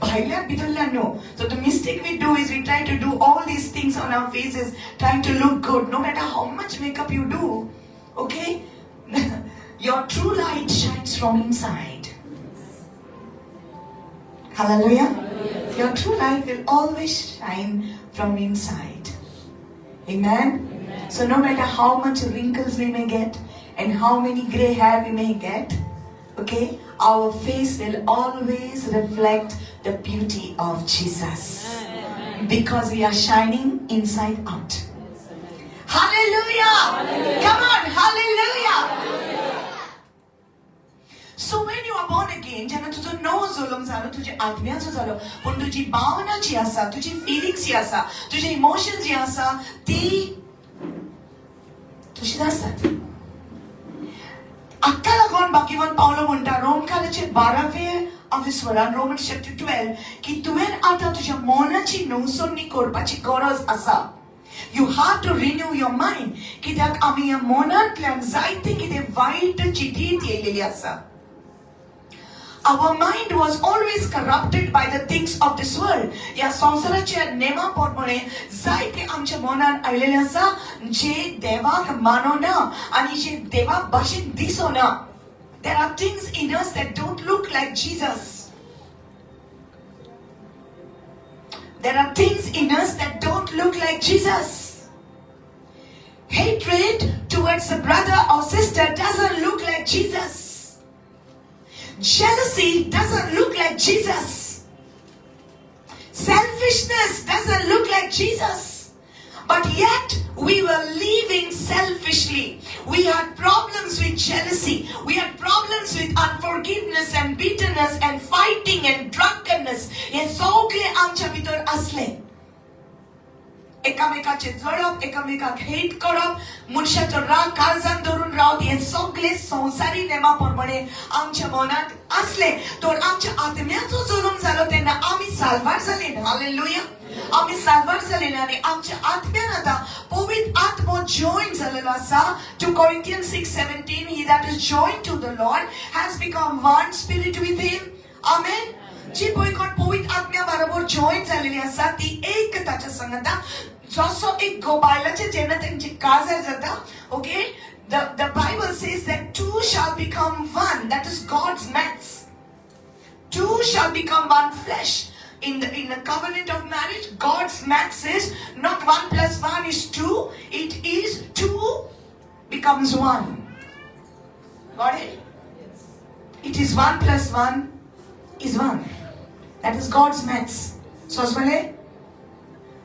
भायल्यान भितरल्यान न्हू. So the mistake we do is we try to do all these things on our faces, trying to look good. No matter how much makeup you do, okay, your true light shines from inside. Hallelujah. Your true light will always shine from inside. Amen. So no matter how much wrinkles we may get and how many gray hair we may get, okay, our face will always reflect the beauty of Jesus because we are shining inside out. Hallelujah. Come on, hallelujah. So when you are born again, जेन्ना तुजो नवो जल्म जालो, तुज्या आत्म्याचो जालो, पूण तुजी भावना जी आसा, तुजी फिलिंग्स जी आसा, तुजे इमोशन जी आसा, ती तशीच आसतात. हाका लागून भाग्यवान पावलो म्हणटा रोमकाराचे 12वे आविस्वरान, रोमन चॅप्टर 12, की तुवें आतां तुज्या मनाची नवसणी करपाची गरज आसा. You have to renew your mind, कित्याक आमी ह्या मनांतल्यान जायते कितें वायट चिटीत येयलेली आसा. Our mind was always corrupted by the things of this world. ह्या संवसाराच्या नेमा प्रमाणे जायते आमच्या मनान आयलेले आसा, जे देवाक मानना आनी जे देवा भाशेन दिसना. There are things in us that don't look like Jesus. There are things in us that don't look like Jesus. Hatred towards a brother or sister doesn't look like Jesus. Jealousy doesn't look like Jesus. Selfishness doesn't look like Jesus. But yet we were living selfishly. We had problems with jealousy. We had problems with unforgiveness and bitterness and fighting and drunkenness. हे सगळे आमच्या भितर असले. एकामेकाचे जळप, एकामेकाक हेट करप, मनशाचो राग काळजान धरून रावप, हे सगळे संवसारी नेमा प्रमाणे आमच्या मनात असले. तर आमच्या आत्म्याचो जल्म जालो तेन्ना आमी साल्वार जाले. हालेलुया. आमी साल्वार जाले आनी आमच्या आत्म्यान आतां पवित्र आत्मो जॉईन जालेलो आसा. 2 Corinthians 6:17, he that is joined to the Lord has become one spirit with him. Amen. जी पळय कोण पवित्र आत्म्या बरोबर जॉईन जालेली आसा, ती एक ताच्या संगता. जसो एक घोव बायलाचे जेन्ना तेंचे काजार जाता, okay, the Bible says that two shall become one. That is God's maths. Two shall become one flesh. In the covenant of marriage, God's maths is not one plus one is two. It is two becomes one. Got it? It is one plus one is one. That is God's maths. समजले?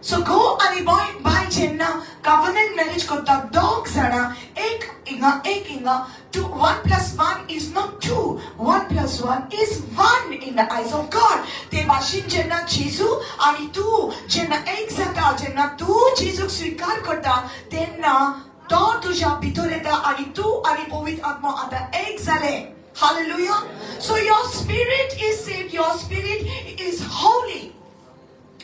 सो घोव आनी बाय बायल जेन्ना कव्हनंट मॅरेज करता, दोग जाणां एक हिंगा एक हिंगा. Two, one plus one is not two. One plus one is one in the eyes of God. ते भाशेन जेन्ना जेजू आनी तूं जेन्ना एक जाता, जेन्ना तूं जेजूक स्विकार करता, तेन्ना तो तुज्या भितर येता आनी तूं आनी पवित्र आत्मो आतां एक जाले. Hallelujah. So your spirit is saved, your spirit is holy.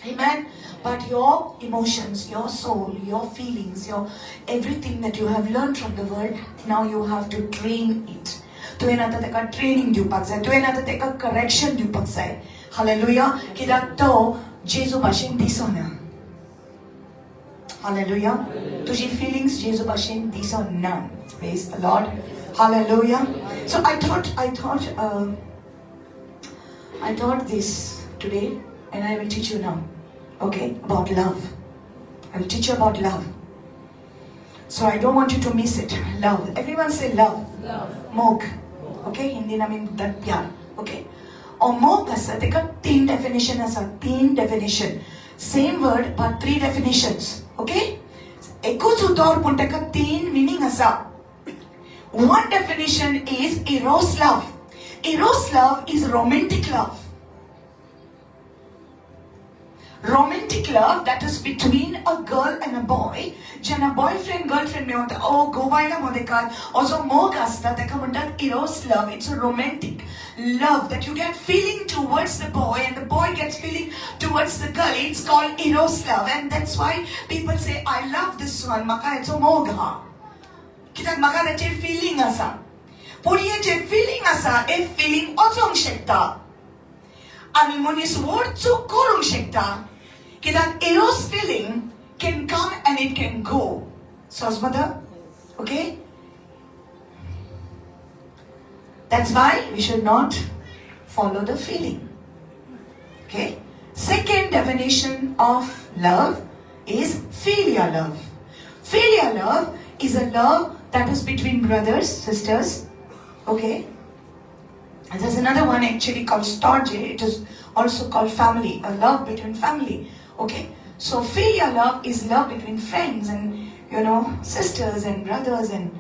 Amen. But your emotions, your soul, your feelings, your everything that you have learned from the word, now you have to train it. तुवें आतां ताका ट्रेनिंग दिवपाक जाय, तुवें आतां ताका करेक्शन दिवपाक जाय. हालेलुया. कित्याक तो जेजू भाशेन दिसना. हालेलुया. तुजी फिलिंग्स जेजू भाशेन दिसना. Praise the Lord. Hallelujah. So I taught this today and I will teach you now. Okay, about love. I will teach you about love. So I don't want you to miss it. Love. Everyone say love. Love. मोग. Okay, हिंदीन आमी म्हणटात प्यार. ओके, ओ मोग आसा तेका तीन डेफिनेशन आसा. तीन definition. Same word but three definitions. Okay, एकूच उतर पूण तेका तीन मिनींग आसा. One definition is eros love. Eros love is romantic love. Romantic love that is between a girl and a boy. जेन्ना बॉयफ्रेंड गर्लफ्रेंड मेळटा ओ घोव बायला मदेकार हो जो मोग आसता ताका म्हणटात eros love. It's a romantic love that you get feeling towards the boy and the boy gets feeling towards the girl. It's called eros love, and that's why people say, "I love this one." म्हाका हेचो मोग हा कित्याक म्हाका ताचेर फिलिंग आसा. पूण हे जे फिलिंग आसा हे फिलिंग वचोंक शकता आनी मनीस व्हड चूक करूंक शकता, कित्याक eros feeling can come and it can go. समजता? Okay, that's why we should not follow the feeling. Okay, second definition of love is philia love. Philia love is a love that is between brothers, sisters. Okay, and there's another one actually called storge. It is also called family, a love between family. Okay, so philia love is love between friends and sisters and brothers and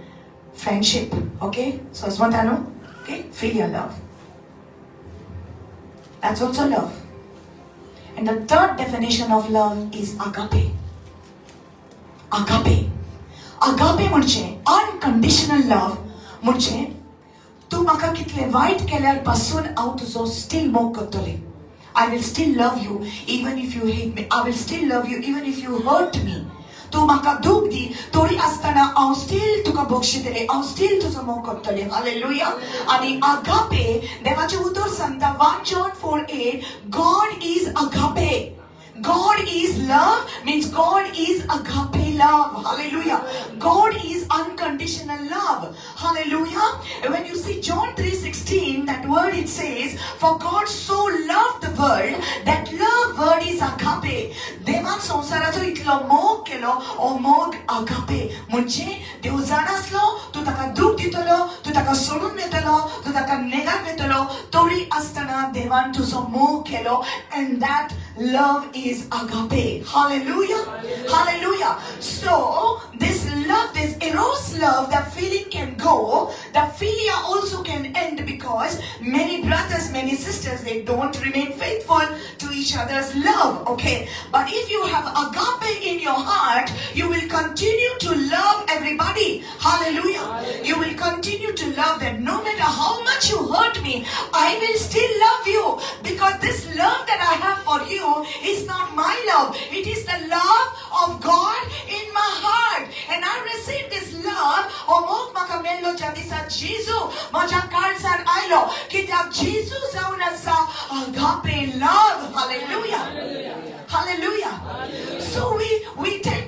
friendship. Okay, so it's what I know. Okay, philia love. That's also love. And the third definition of love is agape. Agape. Agape म्हणजे unconditional love. म्हणजे तूं म्हाका कितले वायट केल्यार पासून हांव तुजो स्टील मोग करतलें. I will still love you even if you hate me. I will still love you even if you hurt me. तूं म्हाका दूख दी तरी आसतना हांव स्टील तुका बक्षितलें, हांव स्टील तुजो मोग करतलें. हालेलुया. आनी अगापे देवाचें उतर सांगता, 1 John 4:8, God is agape. God is love means God is agape love. Hallelujah. God is unconditional love. Hallelujah. When you see John 3:16, that word, it says, "For God so loved the world." That love word is agape. देवान संवसाराचो इतलो मोग केलो, हो मोग agape. म्हणजे देव जाण आसलो तूं ताका दूख दितलो, तूं ताका सोडून वयतलो, तूं ताका नेगार वयतलो, तरी आसतना देवान तुजो मोग केलो, and that love is agape. Hallelujah. Hallelujah. So this love, this eros love, that feeling can go, the philia also can end, because many brothers, many sisters, they don't remain faithful to each other's love. Okay, but if you have agape in your heart, you will continue to love everybody. Hallelujah. You will continue to love that no matter how much you hurt me, I will still love you, because this love that I have for you is not my love. It is the love of God in my heart. And I received this love. हो मोग म्हाका मेळ्ळो ज्या दिसा जेजू म्हज्या काळजार आयलो, कित्याक जेजू जावन आसा agape love. Hallelujah. Hallelujah. So we tend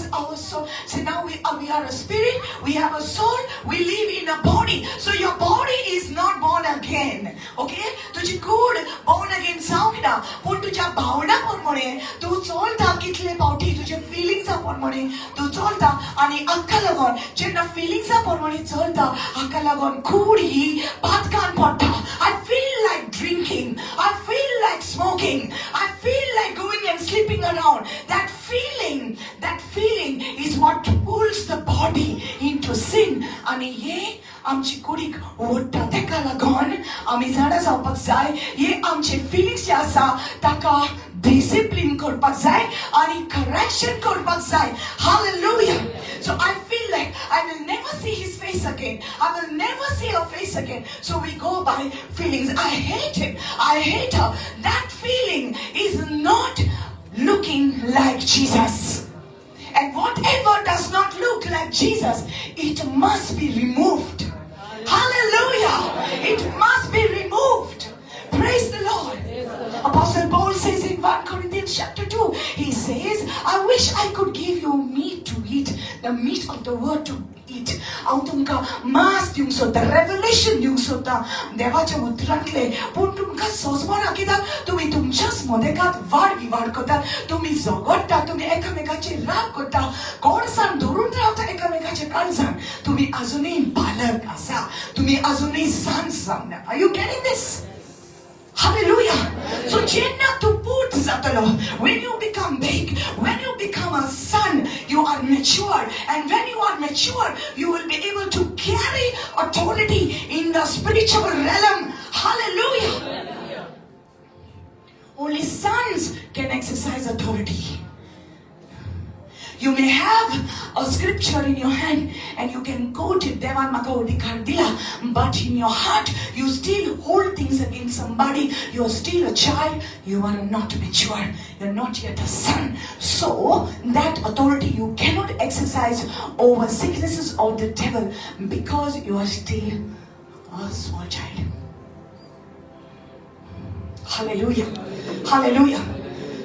Because our soul, see, now we are a spirit, we have a soul, we live in a body. So your body is not born again. Okay? तुजी कूड born again जावंक ना, पूण तुज्या भावना प्रमाणे तूं चलता. कितले फावटी तुजे फिलिंग्सा प्रमाणे तूं चलता आनी हाका लागून जेन्ना फिलिंग्सा प्रमाणे चलता, हाका लागून कूड ही पातकान पडटा. I feel like drinking, I feel like smoking, I feel like going and sleeping around. That feeling is what pulls the body into sin. आनी हे आमची कुडीक ओडटा. तेका लागून आमी जाणा जावपाक जाय, हे आमचे फिलिंग्स जे आसा ताका डिसिप्लीन करपाक जाय आनी करेक्शन करपाक जाय. Hallelujah. So I feel like I will never see his face again. I will never see her face again. So we go by feelings. I hate him. I hate her. That feeling is not looking like Jesus. And whatever does not look like Jesus, it must be removed. Hallelujah. It must be removed. Praise the Lord. Apostle Paul says in 1 Corinthians chapter 2, he says, "I wish I could give you meat to eat, the meat of the word to eat." हांव तुमकां मांस दिवंक सोदता, रेवलेशन दिवंक सोदता देवाच्या उतरांतले, पूण तुमकां सोंसपना, कित्याक तुमी तुमच्याच मदेकात वाद विवाद करतात, तुमी झगडटा, तुमी एकामेकाचेर राग करता, कोणसान धरून रावता एकामेकाच्या काळजान. तुमी अजुनूय बालक आसा, तुमी अजुनूय सान जावना. Are you getting this? Hallelujah. So जेन्ना तूं पूत जातलो, when you become big, when you become a son, you are mature. And when you are mature, you will be able to carry authority in the spiritual realm. Hallelujah. Only sons can exercise authority. You may have a scripture in your hand and you can quote it, "देवान म्हाका अधिकार दिला," but in your heart you still hold things against somebody. You are still a child. You are not mature. You're not yet a son. So that authority you cannot exercise over sicknesses of the devil because you are still a small child. Hallelujah. Hallelujah.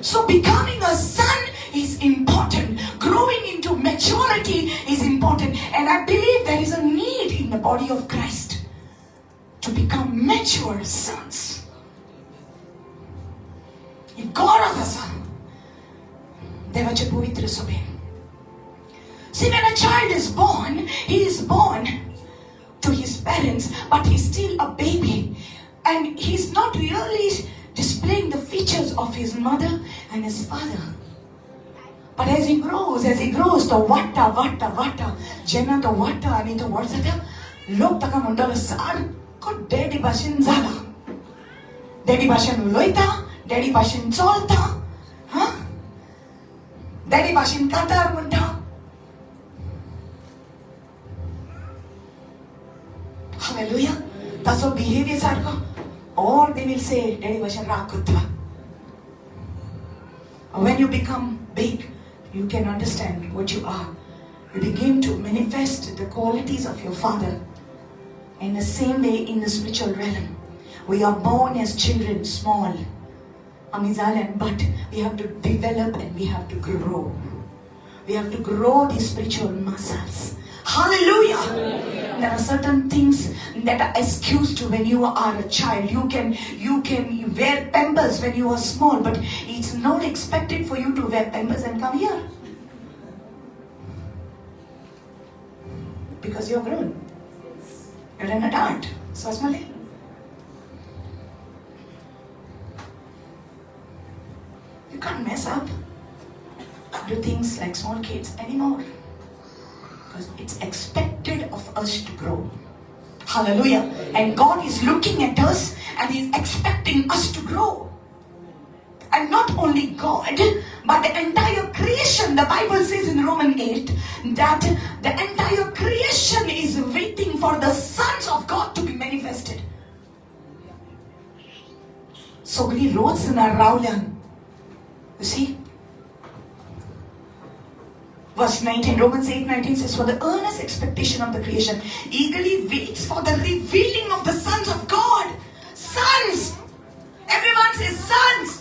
So becoming a son is important. Growing into maturity is important. And I believe there is a need in the body of Christ to become mature sons. ही गरज आसा देवाचे पवित्र सभेन. See, when a child is born, he is born to his parents, but he's still a baby. And he's not really displaying the features of his mother and his father. But as he grows, तो वाडटा, वाडटा, वाडटा. जेन्ना तो वाडटा आनी तो व्हड जाता, लोक ताका म्हणटलो, सारको डॅडी भाशेन जाला, डॅडी भाशेन उलयता, डॅडी भाशेन चलता, हा, डॅडी भाशेन कांतार म्हणटा. Hallelujah. ताचो बिहेवियर सारको. Or they will say, daddy भाशेन राग करता. When you become big, you can understand what you are. You begin to manifest the qualities of your father. In the same way, in the spiritual realm, we are born as children, small. आमी जाल्यान, but we have to develop and we have to grow. We have to grow these spiritual muscles. Hallelujah. There are certain things that are excused when you are a child. You can wear Pampers when you are small, but it's not expected for you to wear Pampers and come here. Because you're grown. You're an adult. So Asmali? You can't mess up, do things like small kids anymore. Because it's expected of us to grow. Hallelujah. And God is looking at us and He's expecting us to grow. And not only God, but the entire creation. The Bible says in Romans 8 that the entire creation is waiting for the sons of God to be manifested. सगळी रचना रावल्यान. You see? Verse 19, Romans 8:19 says, "For the earnest expectation of the creation eagerly waits for the revealing of the sons of God." Sons! Everyone says sons.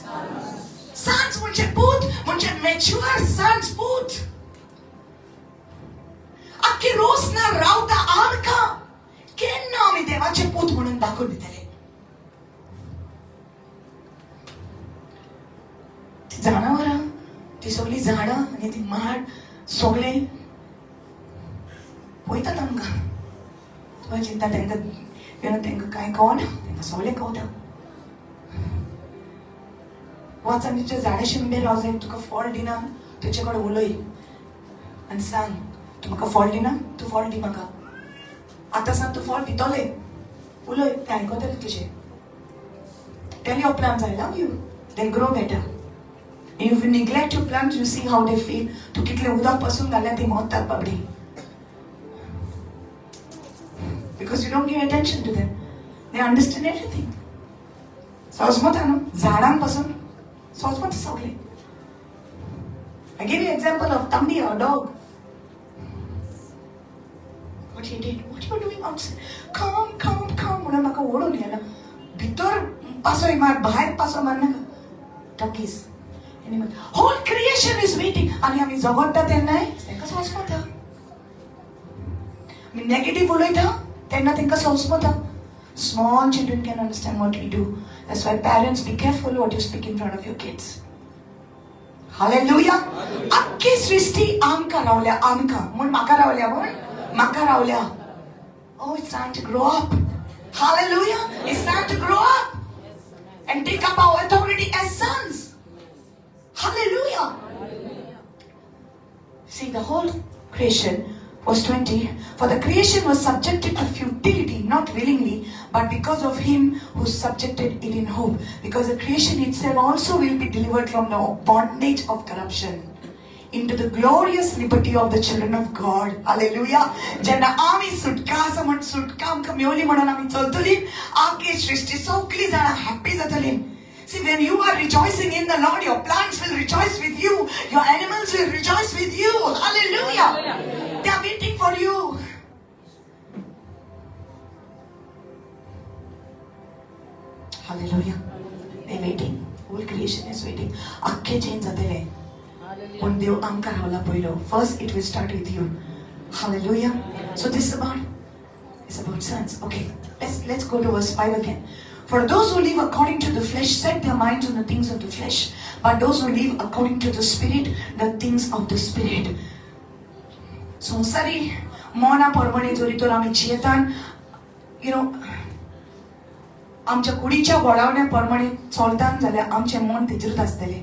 Sons म्हणजे पूत, म्हणजे mature sons, पूत. संवसार रावता आमकां केन्ना आमी देवाचे पूत म्हणून दाखोवन दितले? ती जनावरां, ती सगळीं झाडां आनी ती माड सगळे पळयतात आमकां. तुवें चिंता तांकां, you know, तांकां कांय कळना, तांकां सगळें कळटा. वच आनी तुज्या झाडा शिंबे राव जाय, तुका फळ दिना तुजे कडेन उलय आनी सांग, तूं म्हाका फळ दिना, तूं फळ दी म्हाका. आतां सांग, तूं फळ दितले. उलय, तें आयकतले तुजें. Tell your plants, "I love you." They'll grow better. If you neglect your plants, you see how they feel. तूं कितले उदक पासून घाल्यार ती मरतात बाबडी. Because you don't give attention to them. They understand everything. सोजमता न्हू, झाडांपासून सोजमता सगळे. I give you example of Tambi, our dog. What he did, "What you doing outside? Come, come, come," म्हणून म्हाका ओडून गेला. भितर पासय मार, भायर पासय मार नाका. Doggies. Whole creation is waiting. आनी आमी झगडटा तेन्नाय तांकां सोंसमता. आमी नेगेटीव उलयता तेन्ना तांकां सोंसमता. Small children can understand what we do. That's why, parents, be careful what you speak in front of your kids. Hallelujah. अख्खी सृष्टी आमकां रावल्या. आमकां म्हूण म्हाका रावल्या, म्हूण म्हाका रावल्या. Oh, it's time to grow up. Hallelujah. It's time to grow up and take up our authority as sons. Hallelujah. See, the whole creation, verse 20, for the creation was subjected to futility, not willingly, but because of him who subjected it in hope. Because the creation itself also will be delivered from the bondage of corruption into the glorious liberty of the children of God. Hallelujah. जेन्ना आमी सुटका आसा म्हण, सुटका आमकां मेवली म्हणून आमी चलतली, आख्खी सृश्टी सगळीं जाणां हॅप्पी जातली. See, when you are rejoicing in the Lord, your plants will rejoice with you, your animals will rejoice with you. Hallelujah. They are waiting for you. Hallelujah. They're waiting. Whole creation is waiting. अख्खे चेंज जातले. पूण देव आमकां रावला पयलो. First it will start with you. Hallelujah. So this about it's about sons. Okay, let's go to verse 5 again. For those who live according to the flesh set their minds on the things of the flesh, but those who live according to the Spirit, the things of the Spirit. संवसारी मना प्रमाणे जरी तर आमी जियेतान, you know आमच्या कुडीच्या वळावण्या प्रमाणे चलतान जाल्यार आमचें मन तेजेरूच आसतलें.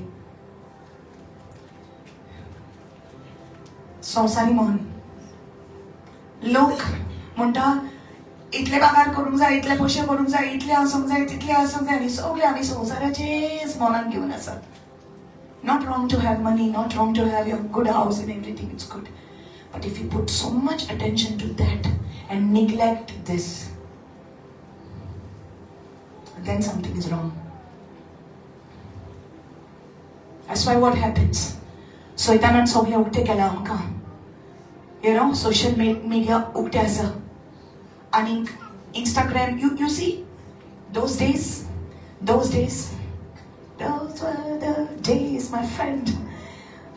संवसारी मन. लोक म्हणटा, इतले पगार करूंक जाय, इतले पयशे करूंक जाय, इतले आसूंक जाय, तितले आसूंक जाय, आनी सगळे आमी संवसाराचेच मनान घेवन आसात. Not wrong to have money, not wrong to have your good house and everything, it's good. But if you put so much attention to that and neglect this, then something is wrong. That's why what happens? सैतानान सगळें उक्तें केलां आमकां. सोशल मिडिया उक्तें आसा आनी Instagram. You see those days, those days, those were the days, my friend.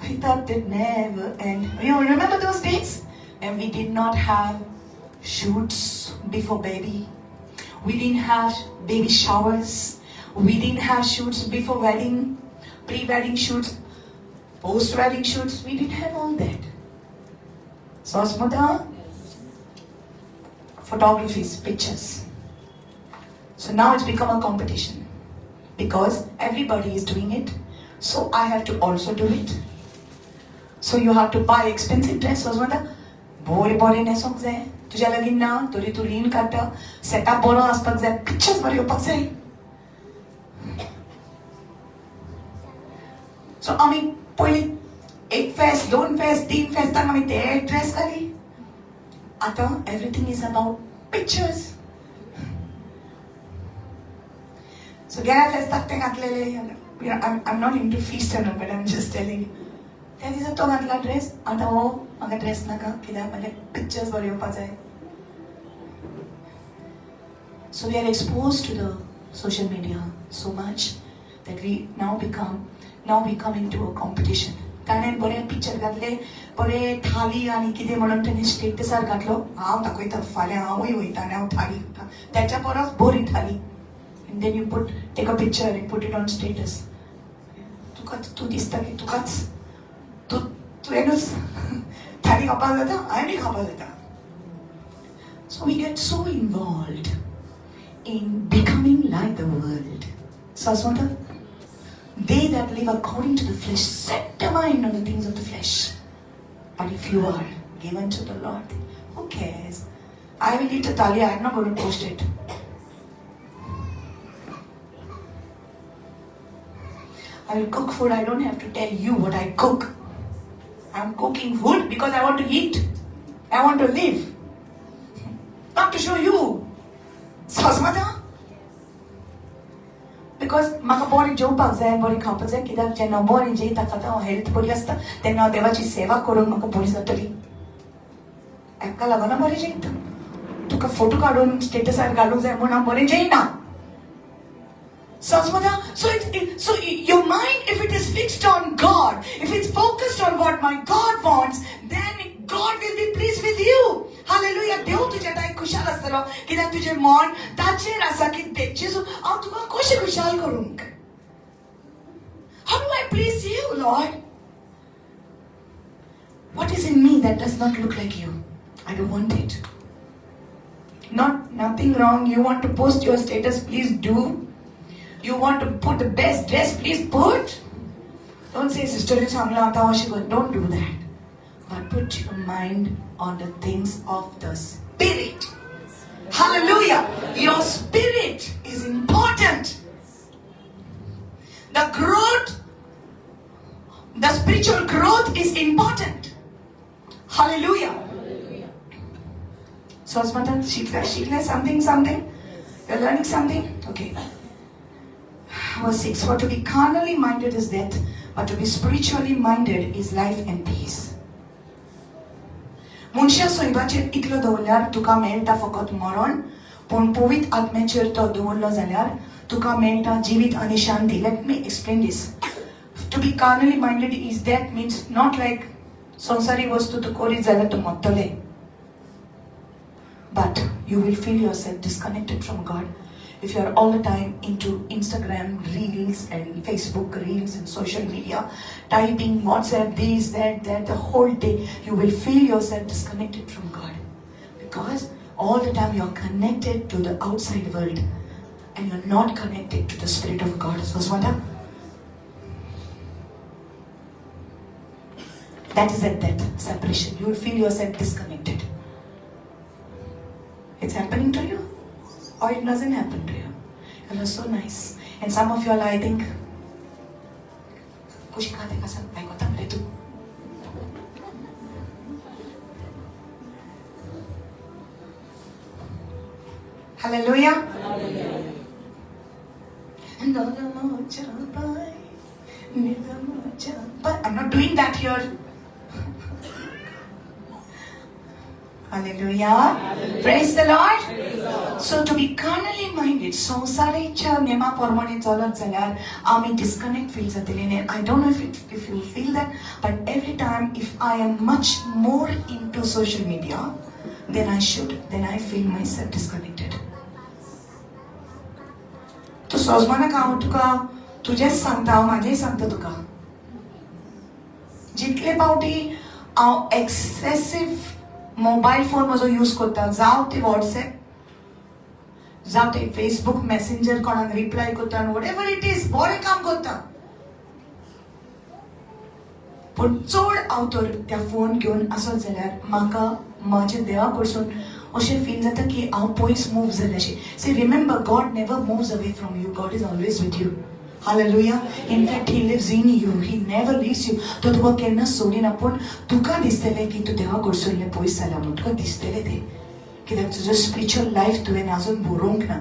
We thought they'd never end. You remember those days? And we did not have shoots before baby. We didn't have baby showers. We didn't have shoots before wedding, pre-wedding shoots, post-wedding shoots. We didn't have all that. So, Asmata, photographies, pictures. So now it's become a competition because everybody is doing it. So I have to also do it. So you have to buy expensive dress. म्हणटा, बरें बरें न्हेसोंक जाय. तुज्या लागीं ना तरी तूं रीण काडटा. सेटअप बरो आसपाक जाय, पिक्चर्स बरें येवपाक जाय. सो आमी पयलीं एक फेस्त, दोन फेस्त, तीन फेस्तांक आमी ते ड्रेस घाली. आतां everything is about pictures. So गेल्या फेस्ताक ते घातलेले. I am not into feast and, but I am just telling. त्या दिसा तो घातला ड्रेस, आतां हो म्हाका ड्रेस नाका, कित्याक म्हाजे पिक्चर्स बरे येवपा जाय. So we are exposed to the social media so much that we now become now we come into a competition. ताणें बरें पिक्चर घातलें, बरें थाली आनी कितें म्हणून तेणें स्टेटसार घातलो. हांव दाखयता फाल्यां हांवूय वयता आनी हांव थाली खाता त्याच्या परस बरी थाली. And then you put take a picture and put it on status. तुका तूं दिसता की तुकाच तूं तुवेंनूच थाली खावपाक जाता, हांवेंय खावपाक जाता. So we get so involved in becoming like the world. Saswata? They that live according to the flesh set their mind on the things of the flesh. But if you are given to the Lord, who cares? I will eat a thali, I'm not going to post it. I will cook food, I don't have to tell you what I cook. I'm cooking food because I want to eat. I want to live. Not to show you. Sasmata? Because म्हाका बरें जेवपाक जाय, बरें खावपाक जाय, कित्याक जेन्ना बरें जेयता खाता हांव हेल्थ बरी आसता, तेन्ना हांव देवाची सेवा करूंक म्हाका बरी जातली. हाका लागून हांव बरें जेयता. तुका फोटो काडून स्टेटसार घालूंक जाय म्हूण हांव बरें जेयना. Sasmata? So your mind, if it is fixed on God, if it's focused on what my God wants, then God will be pleased with you. Hallelujah. देव तुज्या ताय खुशाल आसतलो कित्याक तुजें मन ताचेर आसा की तेचेर हांव तुका कशें खुशाल करूंक. How do I please you, Lord? What is in me that does not look like you? I don't want it. Not nothing wrong. You want to post your status, please do. You want to put the best dress, please put. Don't say, sister, don't do that. But put your mind on the things of the Spirit. Hallelujah. Your spirit is important. The growth, the spiritual growth is important. Hallelujah. So, Asmata, Shikla, something, something. You're learning something? Okay. Verse 6, for to be carnally minded is death, but to be spiritually minded is life and peace. मनशा सैबाचेर इतलो दवरल्यार तुका मेळटा फकत मरण, पूण पवित्र आत्म्याचेर तो दवरलो जाल्यार तुका मेळटा जिवीत आनी शांती. Let me explain this. To be carnally minded is death means not like संवसारी वस्तू तूं करीत जाल्यार तूं मरतलें, but you will feel yourself disconnected from God if you are all the time into Instagram reels and Facebook reels and social media, typing, WhatsApp, this, that, that, the whole day, you will feel yourself disconnected from God. Because all the time you are connected to the outside world and you are not connected to the Spirit of God. So, that is a death, separation. You will feel yourself disconnected. It's happening to you? Or it doesn't happen to you. It was so nice. And some of you all, I think, Hallelujah. I'm not doing that here. Hallelujah. Hallelujah. Praise the Lord. Praise the Lord. So to be carnally minded, संसाराच्या नेमा प्रमाणे चलत जाल्यार आमी डिस्कनेक्ट फील जातली. I don't know if you feel that, but every time if I am much more into social media than I should, then I feel myself disconnected. तूं सोजमानाक हांव तुका तुजेंच सांगता, हांव म्हाजेंय सांगता तुका. जितले पावटी हांव एक्सेसीव मोबायल फोन म्हजो यूज करता, जावं ते वॉट्सएप, जावं ते फेसबूक मॅसेंजर, कोणाक रिप्लाय करता, what ever it is, बरें काम करता, पूण चड हांव तर त्या फोन घेवन आसत जाल्यार म्हाका म्हाज्या देवा कडसून अशें फील जाता की हांव पयस मूव जालें अशें. See, remember, God never moves away from you. God is always with you. Hallelujah. In fact, He lives in you. He never leaves you. तो तुका केन्ना सोडिना, पूण तुका दिसतलें की तूं देवा कडसून पयस जाला म्हणून तुका दिसतलें तें, कित्याक तुजो स्पिरिच्युअल लायफ तुवें आजून बरोवंक ना,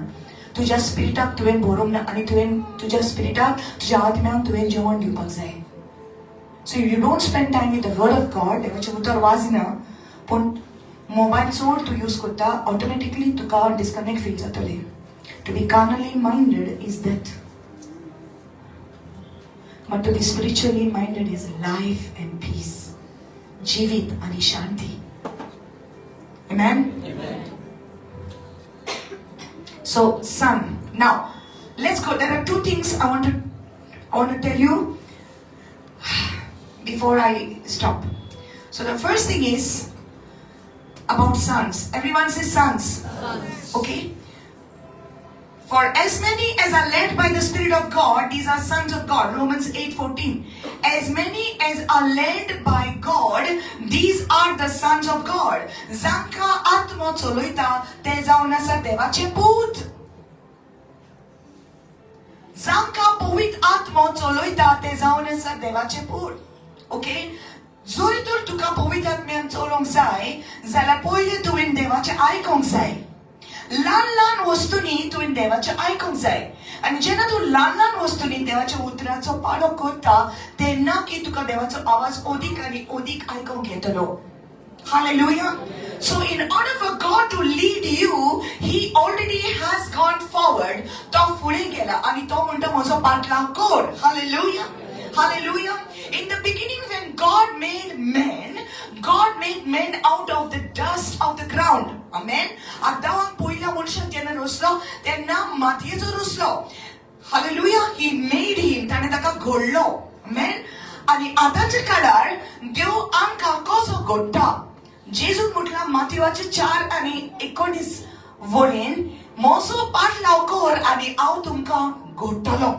तुज्या स्पिरिटाक तुवें बरोवंक ना, आनी तुवें तुज्या स्पिरिटाक, तुज्या आत्म्याक तुवें जेवण दिवपाक जाय. So you don't spend time with the word of God, देवाचें उतर वाजना, पूण मोबायल चड तूं यूज करता, ऑटोमॅटिकली तुका डिस्कनेक्ट फील जातलें. To be carnally minded is that. But to be spiritually minded is life and peace, जिवीत आणि शांती. Amen? Amen. So, son. Now, let's go. There are two things I want to tell you before I stop. So the first thing is about sons. Everyone says sons. Sons. Okay? For as many as are led by the Spirit of God, these are sons of God. Romans 8:14. As many as are led by God, these are the sons of God. जांकां आत्मो चलयता ते जावन आसा देवाचे पूत. जांकां पवित्र आत्मो चलयता ते जावन आसा देवाचे पूत. ओके, जर तर तुका पवित्र आत्म्यान चलोवंक जाय जाल्यार पयलीं तुवें देवाचें आयकोंक जाय. ल्हान ल्हान वस्तूंनी तुवें देवाचें आयकोंक जाय आनी जेन्ना तूं ल्हान ल्हान वस्तूंनी देवाच्या उतराचो पालो करता तेन्ना की तुका देवाचो आवाज अदीक आनी अदीक आयकोंक येतलो. Hallelujah. So, in order for God to lead you, He already has gone forward. तो फुडें गेला आनी तो म्हणटा, म्हजो पाटलाव कर. Hallelujah. Hallelujah. In the beginning, when God made man, God made man out of the dust of the ground. Amen. आदामाक पयल्या मनशाक जेन्ना रचलो तेन्ना मातयेचो रचलो. Hallelujah. He made him. ताणें ताका घडलो. Amen. आनी आतांच्या काळार देव आमकां कसो घडटा? जेजून म्हटलां मातयेचे 4 आनी 19 वळीन, म्हजो पाटलाव कर आनी हांव तुमकां घडटलो.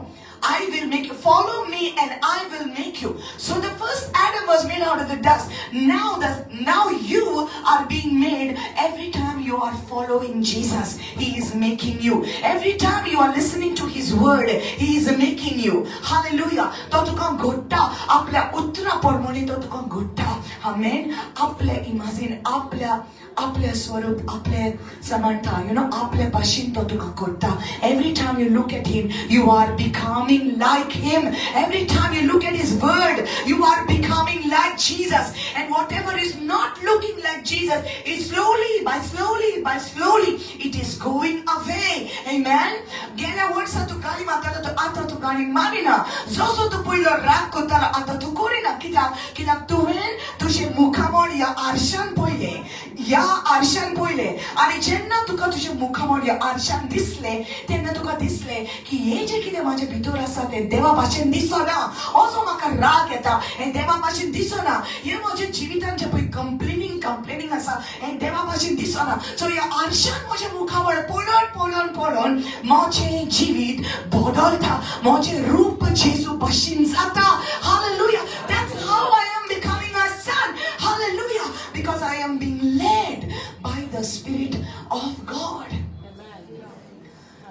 I will make you. Follow me and I will make you. So the first Adam was made out of the dust. Now you are being made every time you are following Jesus. He is making you. Every time you are listening to His word, He is making you. Hallelujah. तो तुका घडटा. आपल्या उतरा प्रमाणे तो तुका घडटा. आमेन. आपल्या इमाजीन, आपल्या आपल्या स्वरूप, आपले समानता, you know आपल्या भाशेन तो तुका करता. Every time you look at Him, you are becoming like Him. Every time you look at His word, you are becoming like Jesus, and whatever is not looking like Jesus is slowly by slowly by slowly, it is going away. Amen. गेल्या वर्सा तूं गाळी मारतालो तो आतां तूं गाळी मारिना. जसो तूं पयलो राग करतालो आतां तूं करिना. कित्याक? कित्याक तुवें तुजें मुखामळ ह्या आरशान पळयलें. ह्या आरशान पळयलें आनी जेन्ना तुका तुजें मुखामळ ह्या आरशान दिसलें तेन्ना तुका दिसलें की हे जें कितें म्हाजे भितर आसा तें देवा भाशेन दिसना. असो म्हाका राग येता हें देवा भाशेन दिसना. हें म्हज्या जिवितान जें पळय कंप्लेनींग कंप्लेनींग आसा हें देवा भाशेन दिसना. सो ह्या आरशान म्हजें मुखामळ पळोवन पळोवन पळोवन म्हजें जिवीत बदलता. म्हजें रूप जेजू भाशेन जाता. Hallelujah. That's how I am becoming a son. Hallelujah. Because I am being led by the Spirit of God.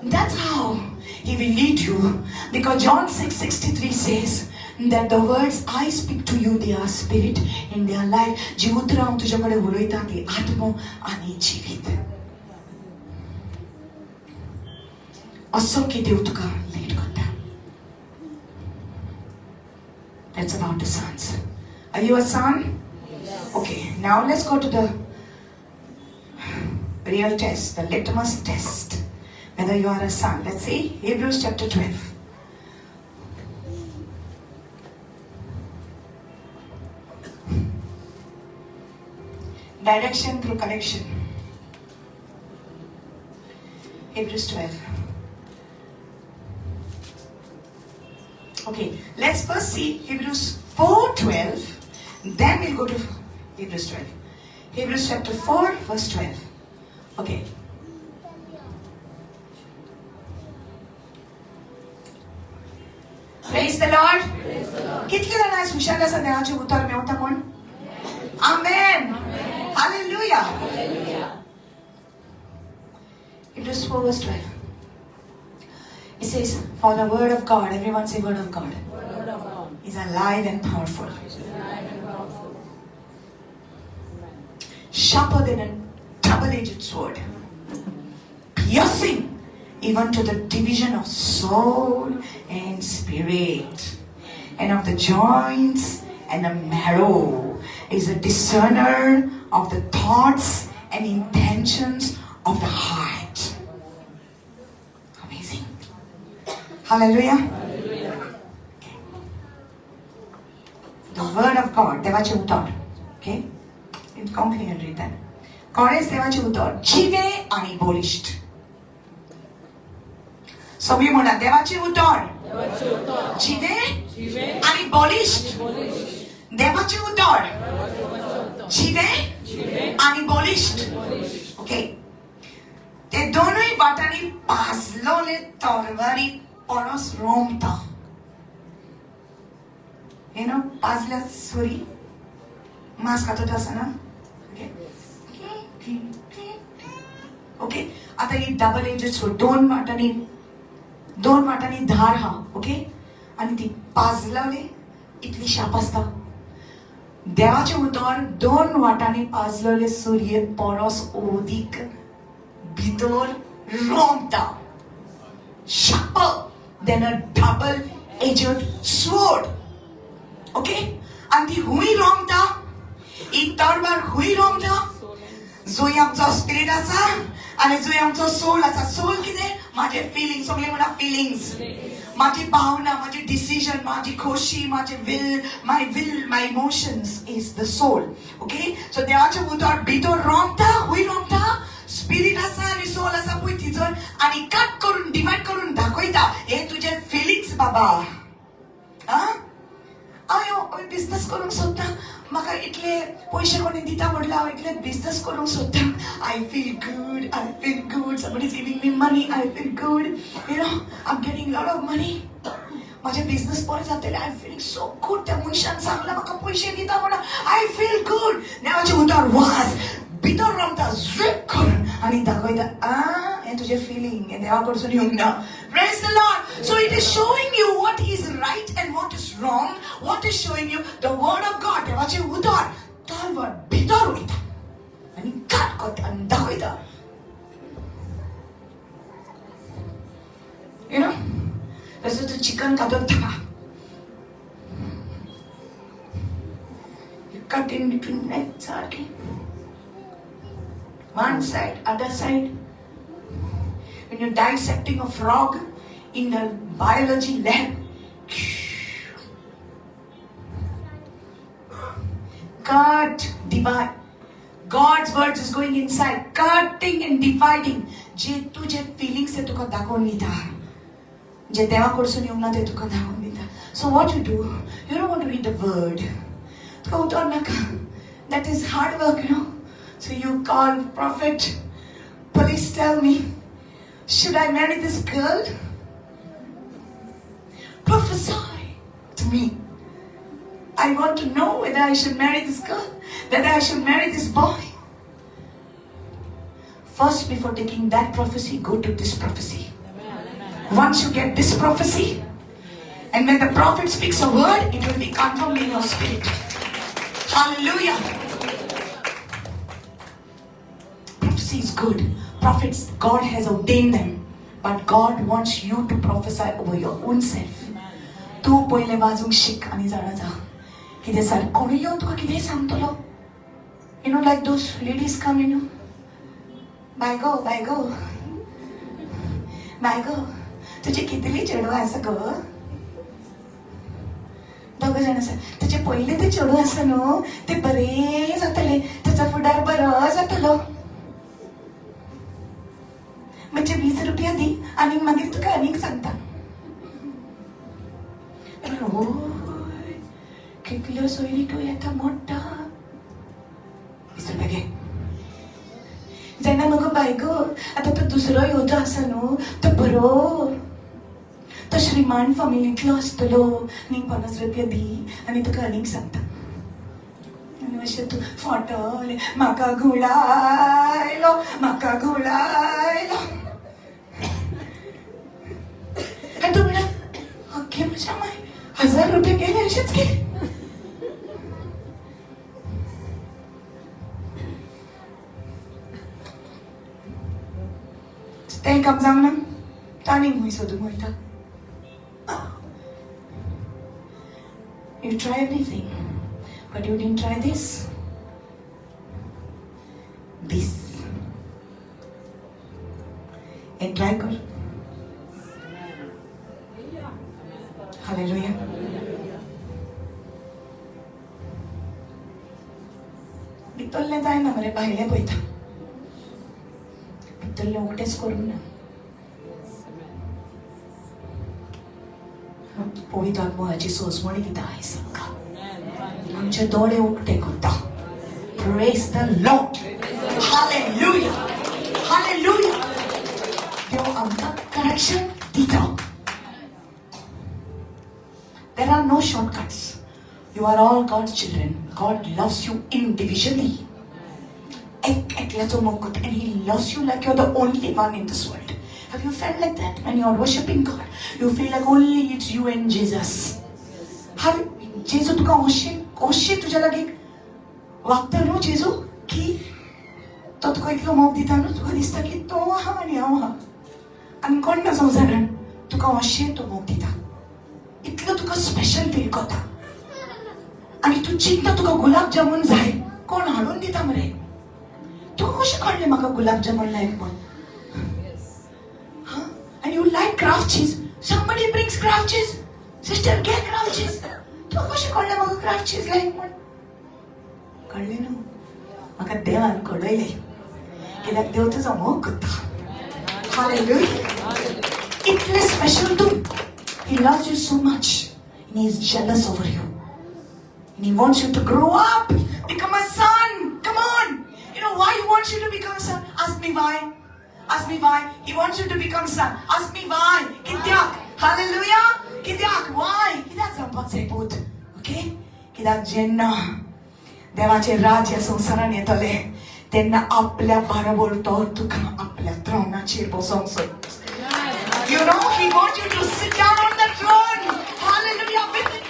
That's how He will lead you. Because John 6:63 says that the words I speak to you, they are spirit and they are life. जी उतरां हांव तुज्या कडेन उलयता ती आत्मो आनी जिवीत. असो की देव तुका लीड करता. That's about the sons. Are you a son? Okay, now let's go to the real test, the litmus test, whether you are a son. Let's see Hebrews chapter 12. Direction through correction. Hebrews 12. Okay, let's first see Hebrews 4:12, then we'll go to Hebrews 12. Hebrews chapter 4, verse 12. Okay. Praise the Lord. कितले जाण आयज हुशार आसा देवाचें उतर मेवता म्हूण? Amen. Hallelujah. Hebrews 4 verse 12. It says, "For the word of God," everyone say word of God, Word of God. "is alive and powerful, Is alive and powerful. Sharper than a double-edged sword, piercing even to the division of soul and spirit, and of the joints and the marrow, is a discerner of the thoughts and intentions of the heart." Amazing. Hallelujah. Hallelujah. Word of God, देवाचें उतर. Okay, compliment written. कोणेच देवाचें उतर जिवे आनी बळिश्ट. सगळीं म्हणा, देवाचें उतर जिवे आनी बळिश्ट. देवाचें उतर जिवे आनी बळिश्ट. ओके, ते दोनूय वाटांनी पाजलोले तरवारी पणस रोमता. You know, पाजल्या सुरी मांस खातो आसतना. ओके ओके, आता ही डबल एजेड सूर, दोन वाटांनी, दोन वाटांनी धार हा. ओके, आनी ती पाजलले इतली शाप आसता. देवाचें उतर दोन वाटांनी पाजलले सुरये परस ओदीक भितर रोमता. Sharper than a double edged sword. Okay, आनी ती हुंय रोमता, ही तरवार हुंय रोमता, जोय आमचो स्पिरीट आसा आनी जोय आमचो सोल आसा. सोल कितें? म्हाजे फिलिंग्स. सगळे म्हणा फिलिंग्स, माझी भावना, माझी डिसिजन, माझी खोशी, माझे will, my will, my emotions is the soul. Okay, so देवाचें उतर भितर रोमता. हुंय रोमता? स्पिरीट आसा आनी सोल आसा पळय तिजो, आनी कट करून डिवायड करून दाखयता, हे तुजे फिलिंग्स बाबा. आं, हांव बिजनस करूंक सोदता, म्हाका इतले पयशे कोणी दिता म्हणल्यार हांव इतले बिजनस करूंक सोदता. I feel good, I feel good, somebody is giving me money, I feel good, you know, I am getting lot of money. म्हाजे बिजनस बरें जातलें, I am feeling so good. त्या मनशान सांगलां म्हाका पयशे दिता म्हणून, I feel good. देवाचें उतर वाज भितर रमता, झिप करून आनी दाखयता, आ हें तुजें फिलींग, हें देवा कडसून येवंक ना. Praise the Lord. So it is showing you what is right and what is wrong. What is showing you? The word of God. देवाचें उतर तलवार भितर वयता आनी कट करता आनी दाखयता. You know, तसो तूं chicken कातरता, you cut in between right सारकें, one side, other side. When you're dissecting a frog in the biology lab, cut, divide. God's words is going inside, cutting and dividing. जे तुझे फिलिंग्स ते तुका दाखोवन दिता, जे देवा कडसून येवंक ना ते तुका दाखोवन दिता. So what you do, you don't want to read the word, तुका उतर नाका, that is hard work, you know. So you call prophet, please tell me, should I marry this girl? Prophesy to me. I want to know whether I should marry this girl, whether I should marry this boy. First, before taking that prophecy, go to this prophecy. Once you get this prophecy, and when the prophet speaks a word, it will be confirmed in your spirit. Hallelujah. Prophecy is good. Prophets, God has ordained them. But God wants you to prophesy over your own self. तूं पयलें वाजूंक शीक आनी जाणा जा कितें सारकें. कोणूय येवन तुका कितेंय सांगतलो. You know, like those ladies come, you know, बाय गो, बाय गो, बाय गो, तुजी कितली चेडवां आसा गो? दोग जाण आसा. तुजे पयलें ते चेडूं आसा न्हू, ते बरें जातलें, ताचो फुडार बरो जातलो. म्हणजे 20 रुपया दी आनी मागीर तुका आनीक सांगता. होय, कितल्यो सोयरिक्यो येता मोडटा. 20 रुपया घे. जेन्ना मगो बाय गो, आतां तो दुसरो येवचो आसा न्हू, तो बरो, तो श्रीमान फॅमिलींतलो आसतलो. आनीक 50 रुपया दी आनी तुका आनीक सांगता. आनी मातशें तूं फोटोलें, म्हाका घुळायलो, म्हाका घुळायलो. आनी तूं म्हणटा, अख्खे म्हज्या माय 1000 रुपया गेले, अशेंच गेले. तें काम जावंक ना, आनीक खंय सोदूंक वयता. You try everything, but you didn't try this. This. And try कर. Hallelujah. भितरलें जायना मरे, भायलें पळयता, भितरलें उकतेंच करूंक ना. पवित्र आत्मो हाची सोजमणी दिता आयज आमकां, आमचे दोळे उकते करता. Praise the Lord. Hallelujah. Hallelujah. देव आमकां करेक्शन दिता. There are no shortcuts. You are all God's children. God loves you individually. एक एकल्याचो मोग करता and He loves you like you're the only one in this world. Have you felt like that when you're worshiping God? You feel like only it's you and Jesus. Have जेजू तुका अशें अशें तुज्या लागीं वागता न्हू जेजू की तो तुका इतलो मोग दिता न्हू, तुका दिसता की तो आहा आनी हांव आहा आनी कोण ना संवसारान. तुका अशें तो मोग दिता, इतलो तुका स्पेशल फील करता आनी तूं चिंता तुका गुलाब जामून जाय, कोण हाडून दिता मरे? तुका कशें कळ्ळें म्हाका गुलाब जामून लायक म्हण? Huh? And you like Kraft cheese. Somebody brings Kraft cheese. Sister, get Kraft cheese. तुका कशें कळ्ळें म्हाका क्राफ्ट चीज लायक म्हण? कळ्ळें न्हू, म्हाका देवान कळयलें, कित्याक देव तुजो मोग करता. Hallelujah. इतलें स्पेशल तूं. He loves you so much and he is jealous over you. And he wants you to grow up, become a son. Come on. You know why he wants you to become a son? Ask me why. Ask me why. He wants you to become son. Ask me why. कित्याक? Hallelujah. कित्याक? Why? कित्याक जावपाक जाय पूत? Okay? कित्याक जेन्ना देवाचें राज्य संवसारान येतलें तेन्ना आपल्या बरोबर तो तुका आपल्या थ्रोनाचेर बसोंक सोदता. He wants you to sit down on the throne. Hallelujah.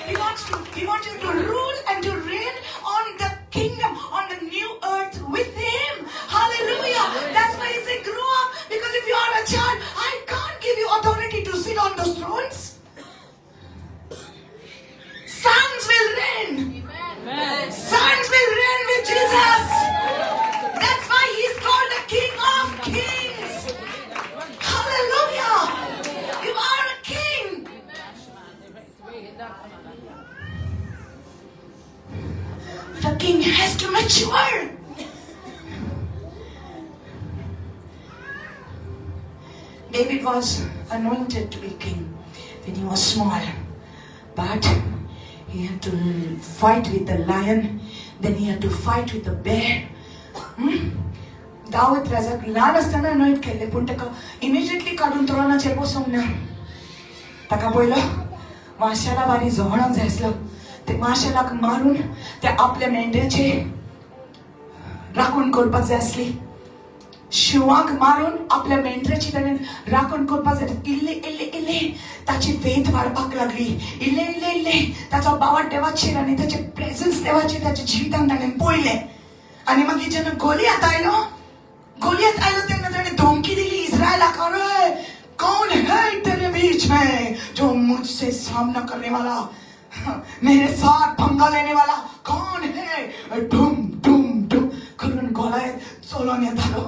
He wants you to rule and to reign on the kingdom, on the new earth with him. Hallelujah. That's why he said, grow up. Because if you are a child, I can't give you authority to sit on those thrones. Sons will reign. Sons will reign with Jesus. That's why he's called the King of Kings. Hallelujah. You are a king. The king has to mature. David was anointed to be king when he was small. But he had to fight with the lion, then he had to fight with the bear. David राजाक ल्हान आसतना अनॉयंट केल्ले, पूण ताका इमिजिएटली काडून थ्रोनाचेर बसोंक ना. ताका पयलो माशेला बारी झगडोंक जाय आसलो. ते माशेलाक मारून ते आपल्या मेंढ्याचे राखण करपाक जाय आसली. शिंवाक मारून आपल्या मेंढऱ्याची ताणें राखण करपाक जाय. इल्ले इल्ले इल्ले ताची फेथ वाडपाक लागली. इल्ले इल्ले इल्ले ताचो बावट देवाचेर आनी ताचें प्रेजन्स देवाचेर ताच्या जिवितान ताणें पळयलें. आनी मागीर जेन्ना गोलियत आयलो, गोलियत आयलो तेन्ना ताणें धमकी दिली इस्रायलाक, अरे कौन है तेरे बीच में जो मुझसे सामना करने वाला, मेरे साथ पंगा लेने वाला कौन है? डुम डुम डुम करून गोलायत चलोन येतालो.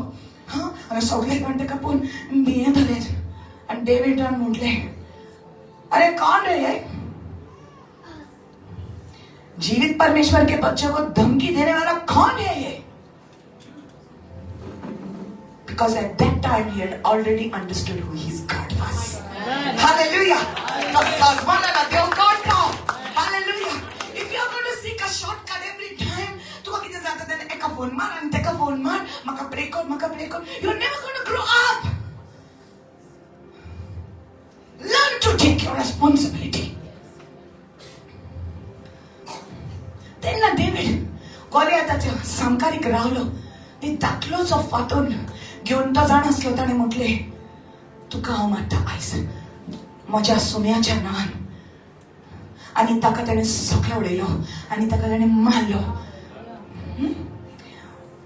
हा, आनी सगळे जाण ताका पळोवन भियेताले. आनी डेविडान म्हटलें, अरे कौन रे ये जीवित परमेश्वर के बच्चों को धमकी देने वाला, कौन है ये? Because at that time he had already understood who his God was. Hallelujah. तो सजमानाला देव कळटा. Hallelujah. If you are going to seek a shortcut every time, तुका कितें जाता तेन्ना एका फोन मार आनी तेका फोन मार, म्हाका प्रे कर, म्हाका प्रे कर, you're never going to grow up. Learn to take your responsibility. तेन्ना डेविड गोलियाताच्या सामकारीक रावलो आनी धाकलोसो फातर घेवन तो जाण आसलो. ताणें म्हटलें, तुका हांव मारता आयज म्हज्या सुम्याच्या नांवान. आनी ताका ताणें सकला उडयलो आनी ताका ताणें मारलो.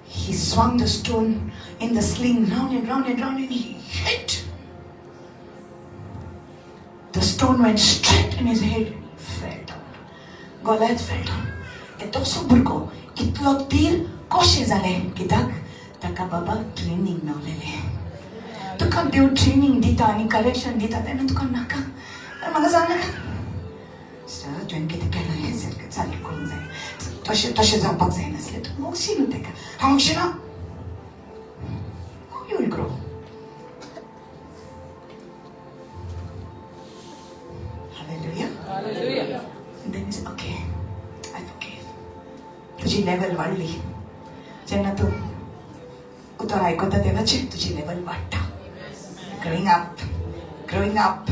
He swung the stone in the sling round and round and round and he hit. The stone went straight in his head, fell down. Goliath fell down. येदोसो भुरगो इतलो तीर कशें जालें? कित्याक ताका बाबा ट्रेनींग मेवलेलें. तुका देव ट्रेनींग दिता आनी करेक्शन दिता तेन्ना तुका नाका, म्हाका सांग नाका, सर, तुवें कितें केलां हें सारकें सारकें करूंक जाय. तशें तशें जावपाक जायनासलें. तूं मोगशी न्हू तेका. हांव मोगशी ना. How you will grow? Hallelujah. Hallelujah. And then you say, okay, I forgive. तुजी लेवल वाडली जेन्ना तूं उतर आयकता देवाचें, तुजी लेवल वाडटा. Growing up, growing up,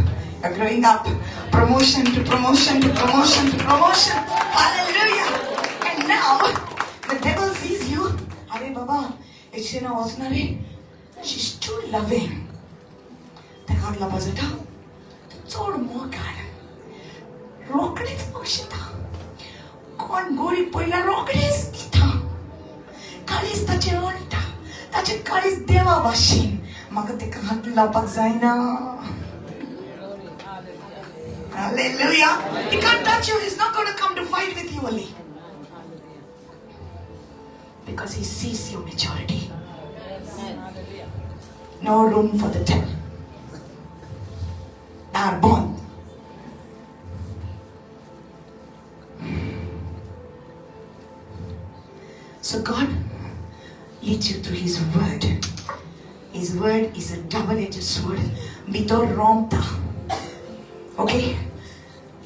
growing up, promotion to promotion to promotion to promotion. Hallelujah. And now the devil sees you. अरे बाबा, हेचें ना वचना रे. She is too loving. ताका हात लावपा जाता. तूं चड मोग काड. रोखडीच बक्षिता. कोण गोरी पयल्यार रोखडीच दिता. काळीज ताचें रडटा. ताचें काळीज देवा भाशेन. म्हाका ताका हात लावपाक जायना. Hallelujah. He can't touch you. He's not going to come to fight with you only. Because he sees your maturity. No room for the devil. They are born. So God leads you through His word. His word is a double-edged sword. भितर रोमता. ओके,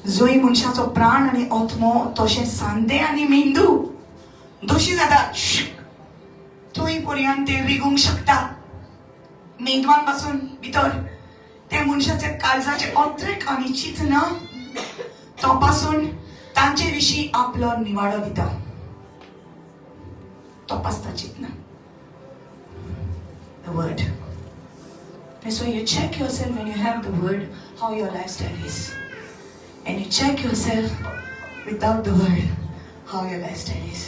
जोय मनशाचो प्राण आनी आत्मो तशें सांदे आनी मेंदू दोशी जाता थंय पर्यंत ते रिगूंक शकता. मेंदवान पासून भितर ते मनशाच्या काळजाचे अत्रेक आनी चिंतना तो पासून तांचे विशीं आपलो निवाडो दिता. तपासता चिंतना. The word. And so you check yourself when you have the word, how your lifestyle is. And you check yourself without the word, how your lifestyle is.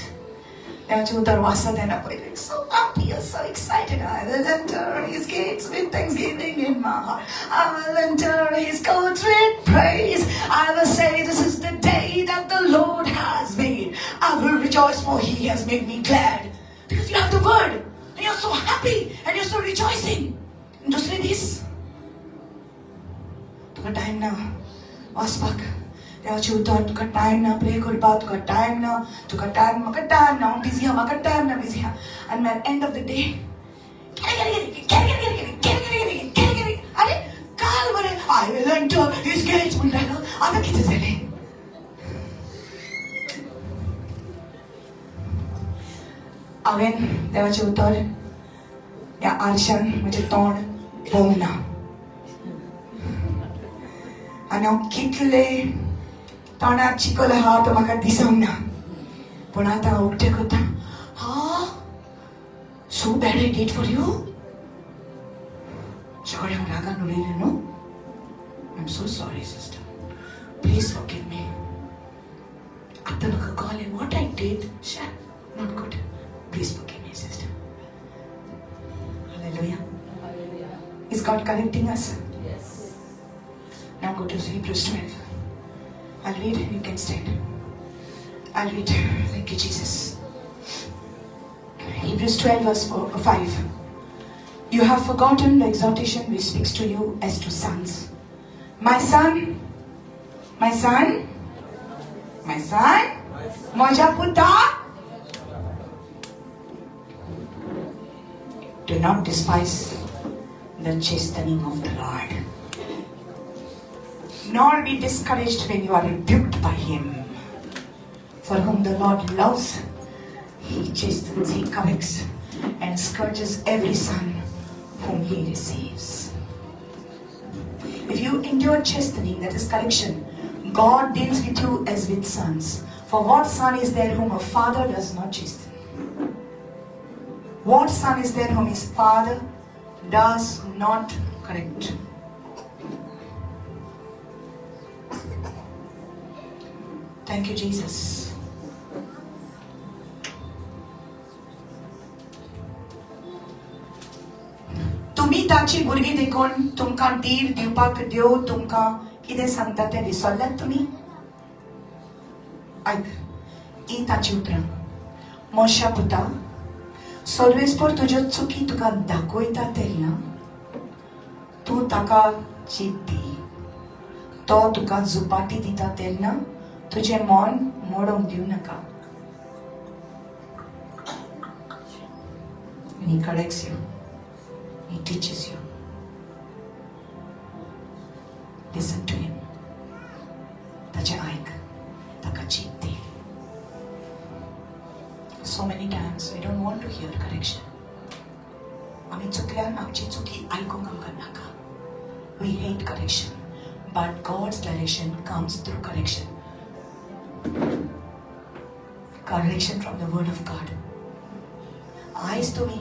देवाचें उतर वाचता तेन्ना पयलें so happy, you're so excited. I will enter His gates with thanksgiving in my heart. I will enter His courts with praise. I will say, this is the day that the Lord has made. I will rejoice, for He has made me glad. Because you have the word and you're so happy and you're so rejoicing. दुसरे दीस तुका टायम ना वाचपाक देवाचें उतर, तुका टायम ना प्रे करपाक, तुका टायम ना, तुका टायम, म्हाका टायम ना, हांव बिजी आहा, म्हाका टायम ना, बिजी आहा. आनी मागीर एंड ऑफ the day अरे काल बरें I will enter His gates म्हणटालो, आतां कितें जालें? हांवें देवाचें उतर ह्या आरशान म्हजें तोंड पळोवंक ना आनी हांव कितले तोंडार चिखल आहा तो म्हाका दिसोंक ना. पूण आतां हांव उक्तें करता. हा, so bad I did for you. सगळें हांव रागान उलयलें न्हू. I am so sorry, sister. Please forgive me. आतां म्हाका कळ्ळें what I did, not good. Please forgive me, sister. Hallelujah. Hallelujah. Is God correcting us? Yes. Now go to Hebrews 12. I'll read, you can stand. I'll read. Thank you, Jesus. Hebrews 12, verse 4, 5. You have forgotten the exhortation which speaks to you as to sons. My son, my son, my son, म्हज्या पुता, do not despise the chastening of the Lord, nor be discouraged when you are rebuked by Him. For whom the Lord loves, He chastens, He corrects, and scourges every son whom He receives. If you endure chastening, that is correction, God deals with you as with sons. For what son is there whom a father does not chasten? What son is there whom his father does not correct? Thank you, Jesus. तुमी ताची भुरगीं देखून तुमकां धीर दिवपाक देव तुमकां कितें सांगता तें विसरल्यात तुमी. आयक ही ताची उतरां. मोशा पुता, सर्वेस्पर तुज्यो चुकी तुका दाखयता तेन्ना तूं ताका चीत दी. तो तुका झुपाटी दिता तेन्ना तुजें मन मोडोंक दिवं नाका. When he corrects you, he teaches you. Listen to him. ताचें आयक, ताका चीत दी. So many times we don't want to hear correction. आमी चुकल्यान आमची चुकी आयकूंक आमकां नाका. We hate correction, but God's direction comes through correction, correction from the word of God. आयज तुमी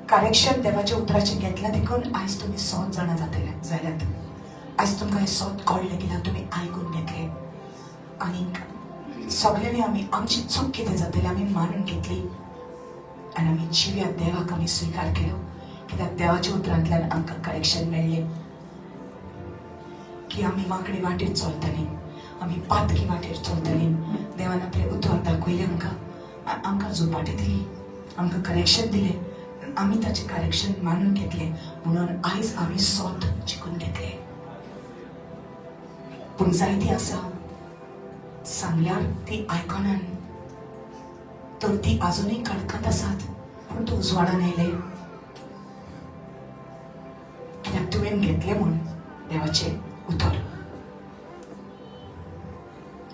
करेक्शन देवाच्या उतराचें घेतलां देखून आयज तुमी सोत जाणां जातले जाल्यात. आयज तुमकां हें सोत कळ्ळें कित्याक तुमी आयकून घेतलें आनीक सगल्यांनी आमी आमची चूक कितें जातली आमी मानून घेतली आनी आमी जिव्या देवाक आमी स्विकार केलो, कित्याक देवाच्या उतरांतल्यान आमकां करेक्शन मेळ्ळें की आमी वांकडी वाटेर चलतली, आमी पातकी वाटेर चलतली. देवान आपलें उतर दाखयलें आमकां, आमकां झुपाटी दिली, आमकां करेक्शन दिलें. आमी ताचें करेक्शन मानून घेतलें म्हणून आयज आमी सोत जिखून घेतलें. पूण जायती आसा सांगल्यार ती आयकनान, तर ती आजुनूय कडकत आसात, पूण तूं उजवाडान येयले कित्याक तुवें घेतलें म्हूण देवाचें उतर.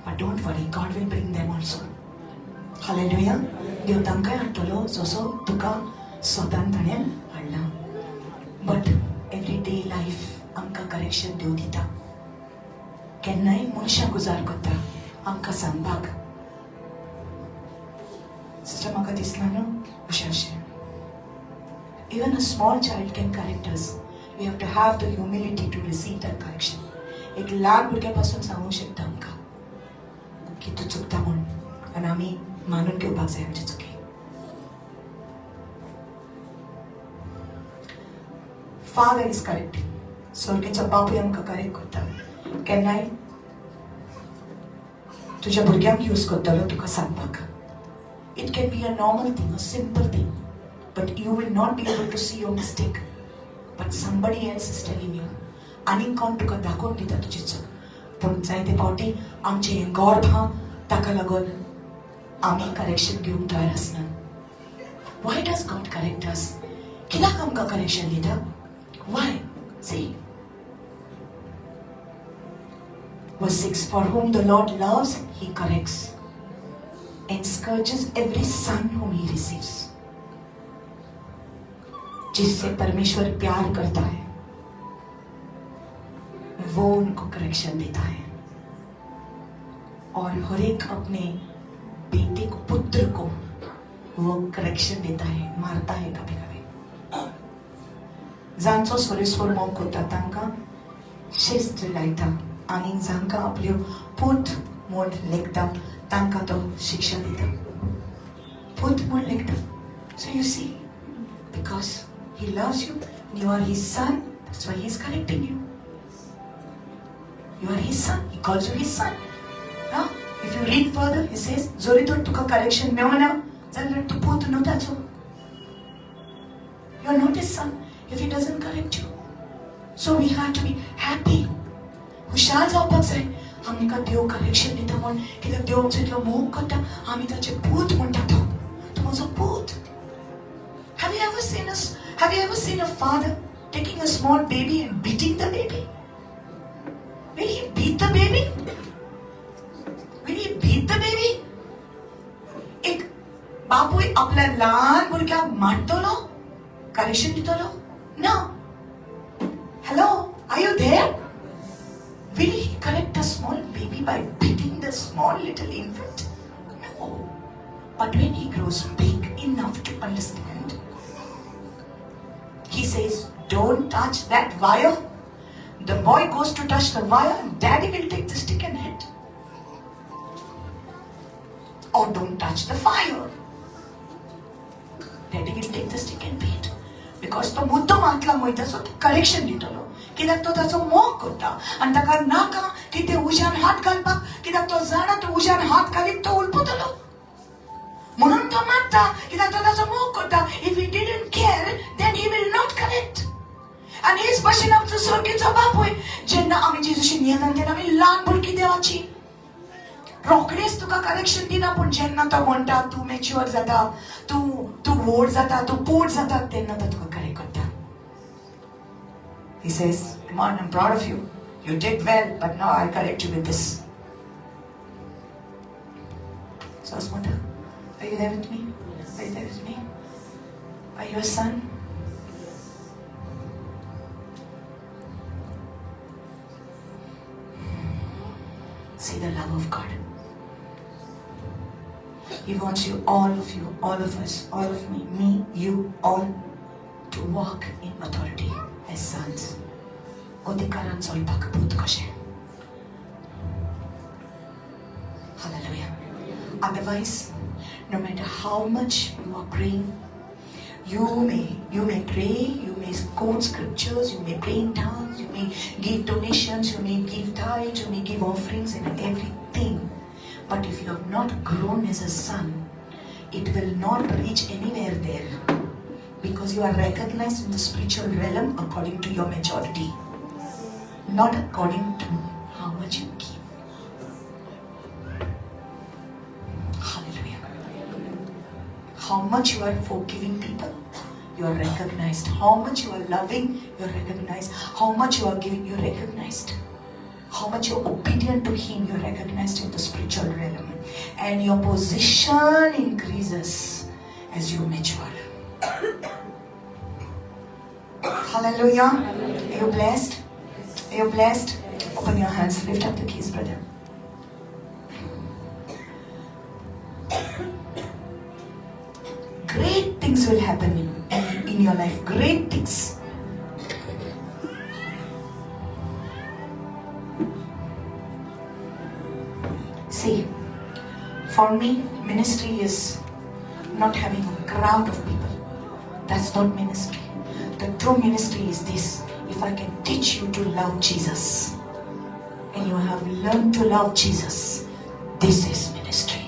But don't worry, God will bring them also. Hallelujah. देव तांकांय हाडटलो जसो तुका स्वतान ताणें हाडला. बट एवरी डे लायफ आमकां करेक्शन देव दिता. केन्नाय मनशां गुजार करता आमकां सांगपाक, सिस्टर म्हाका दिसना न्हू अशें अशें. Even a small child can correct us. We have to have the humility to receive that correction. एक ल्हान भुरग्या पासून सांगूंक शकता आमकां की तूं चुकता म्हूण, आनी आमी मानून घेवपाक जाय आमची चुकी. Father is correcting. स्वर्गेचो बापूय आमकां करेक्ट करता. केन्नाय तुज्या भुरग्यांक यूज करतलो तुका सांगपाक. It can be a normal thing, a simple thing, but you will not be able to see your mistake, but somebody else is telling you. आनीक कोण तुका दाखोवन दिता तुजी चूक. पूण जायते फावटी आमचें हें गोड आहा, ताका लागून आमी करेक्शन घेवंक तयार आसना. Why does God correct us? कित्याक आमकां करेक्शन दिता? Why? See, verse 6: For whom the Lord loves, he corrects and scourges every son whom he receives. जिससे परमेश्वर प्यार करता है, वो उनको करेक्शन देता है और हर एक अपने बेटे को, पुत्र को वो करेक्शन देता है, मारता है कभी कभी. जांचो सर्वेस्पर मोग करता तांकां शिस्त लायता आनी जांकां आपल्यो पूत म्हूण लेखता तांकां तो शिक्षा दिता. पूत म्हूण लेखता. So you see, because he loves you, you are his son, that's why he is correcting you. You are his son. He calls you his son. Huh? If you read further, he says, जरी तर तुका करेक्शन मेळना जाल्यार तूं पूत न्हू ताचो. You are not his son if he doesn't correct you. So we have to be happy. हुशार जावपाक जाय आमकां देव करेक्शन दिता म्हूण, कित्याक देव आमचो इतलो मोग करता. आमी ताचे पूत म्हणटा. तो तूं म्हजो पूत. Have you ever seen a father taking a small baby and beating the baby? Will he beat the baby? Will he beat the baby? एक बापूय आपल्या ल्हान भुरग्याक मारतलो, करेक्शन दितलो ना? Hello, are you there? Will he correct a small baby by beating the small little infant? No. But when he grows big enough to understand, he says, "Don't touch that wire." The boy goes to touch the wire, and daddy will take the stick and hit. Or, "Don't touch the fire." Daddy will take the stick and beat. Because तो मुद्दम हात लावन वयता, सो तो करेक्शन दितलो, कित्याक तो ताचो मोग करता आनी ताका नाका की ते उज्यान हात घालपाक, कित्याक तो जाणा तो उज्यान हात घालीत तो उलपतलो. म्हणून तो मारता, कित्याक तो ताचो मोग करता. If he didn't care, then he will not correct. आनी हेच भशेन आमचो स्वर्गीचो बापूय, जेन्ना आमी जेजूशी नियतान तेन्ना आमी ल्हान भुरगीं देवाची. रोखडेच तुका करेक्शन दिना, पूण जेन्ना तो म्हणटा तूं मॅच्युअर जाता, तूं तूं व्हड जाता, तूं पोट जाता, तेन्ना तो तुका करेक्ट करता. He says, come on, I'm proud of you. You did well, but now I correct you with this. So Asmata, are you there with me? Are you there with me? Are you a son? See the love of God. He wants you, all of you, all of us, all of me, me, you, all, to walk in authority as sons. अधिकारान चलपाक पूत कशें. Hallelujah. Otherwise, no matter how much you are praying, you may pray, you may quote scriptures, you may pray in tongues, you may give donations, you may give tithes, you may give offerings and everything. But if you have not grown as a son, it will not reach anywhere there. Because you are recognized in the spiritual realm according to your maturity, not according to how much you give. Hallelujah. How much you are forgiving people, you are recognized. How much you are loving, you are recognized. How much you are giving, you are recognized. How much you're obedient to Him, you're recognized in the spiritual realm. And your position increases as you mature. Hallelujah. Are you blessed? Are you blessed? Open your hands. Lift up the keys, brother. Great things will happen in your life. Great things. See, for me, ministry is not having a crowd of people. That's not ministry. The true ministry is this: if I can teach you to love Jesus, and you have learned to love Jesus, this is ministry.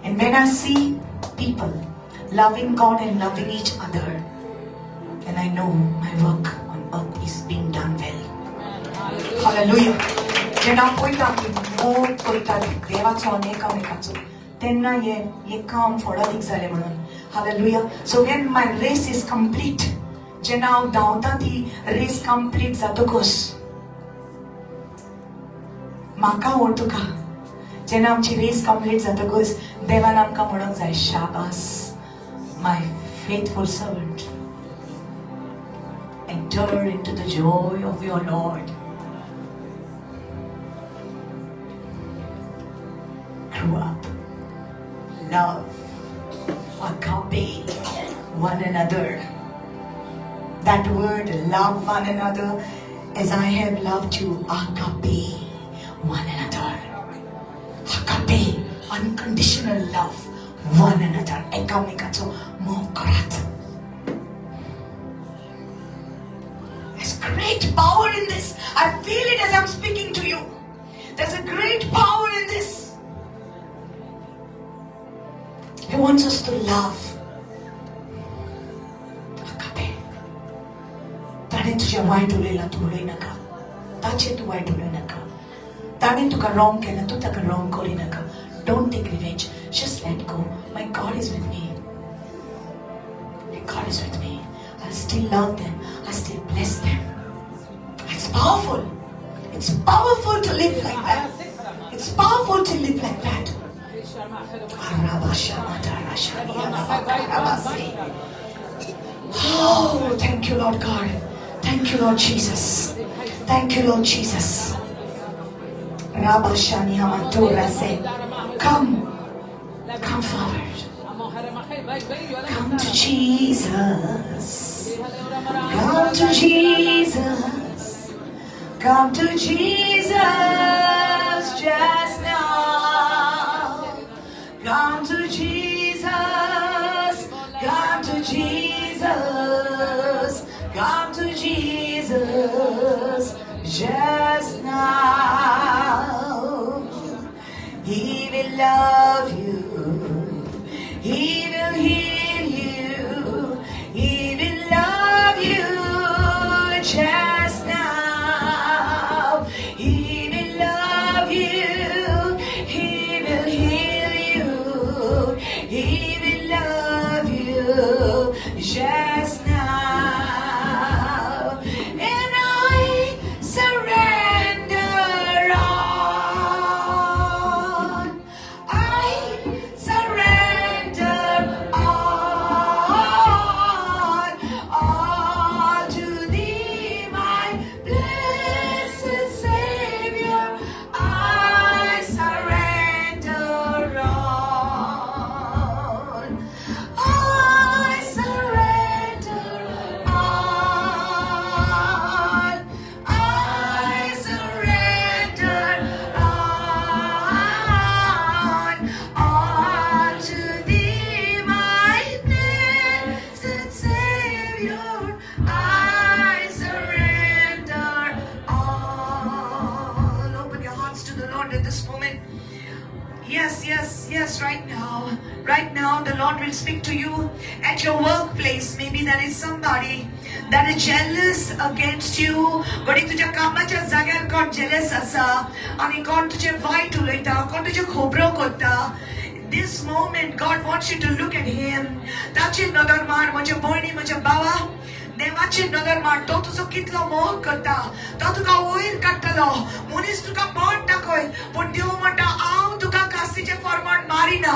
And when I see people loving God and loving each other, then I know my work on earth is being done well. Hallelujah. जेन्ना पळयता की मोग करता देवाचो आनी एकामेकाचो, तेन्ना हे हें काम फळादीक जालें म्हणून. Hallelujah. So when my race is complete, जेन्ना हांव धांवता ती रेस कंप्लीट जातकच, म्हाका वो तुका जेन्ना आमची रेस कंप्लीट जातकच देवान आमकां म्हणूंक जाय, "शाबास, my faithful servant, enter into the joy of your Lord." Grew up. Love. Agape. One another. That word, love one another as I have loved you. Agape. One another. Agape. Unconditional love. One another. एकामेकाचो मोग करात. There's great power in this. I feel it as I'm speaking to you. There's a great power in this. He wants us to love. Agape. ताणें तुजें वायट उलयलां, तूं उलय नाका. ताचें तूं वायट उलय नाका. ताणें तुका रॉंग केलां, तूं ताका रॉंग करी नाका. Don't take revenge. Just let go. My God is with me. My God is with me. I still love them. I still bless them. It's powerful. It's powerful to live like that. It's powerful to live like that. Oh, thank you, Lord God. Thank you, Lord Jesus. Thank you, Lord Jesus. Come, come forward. Come to Jesus. Come to Jesus. Come to Jesus just now. Come to Jesus. Come to Jesus. Come to Jesus just now. He will love you. He will heal you. He will love you just Lord at this moment. Yes, right now. Right now, the Lord will speak to you at your workplace. Maybe there is somebody that is jealous against you. घडये तुज्या कामाच्या जाग्यार कोण jealous आसा आनी कोण तुजें वायट उलयता, कोण तुज्यो खबरो करता. This moment, God wants you to look at Him. ताचेर नदर मार, म्हज्या भयणी, म्हज्या भावा, देवाचेर नदर मार. तो तुजो कितलो मोग करता, तो तुका वयर काडटलो. मनीस तुका बोट दाखय, पूण देव म्हणटा, हांव तुका कास्तीचें फॉर्मान मारिना.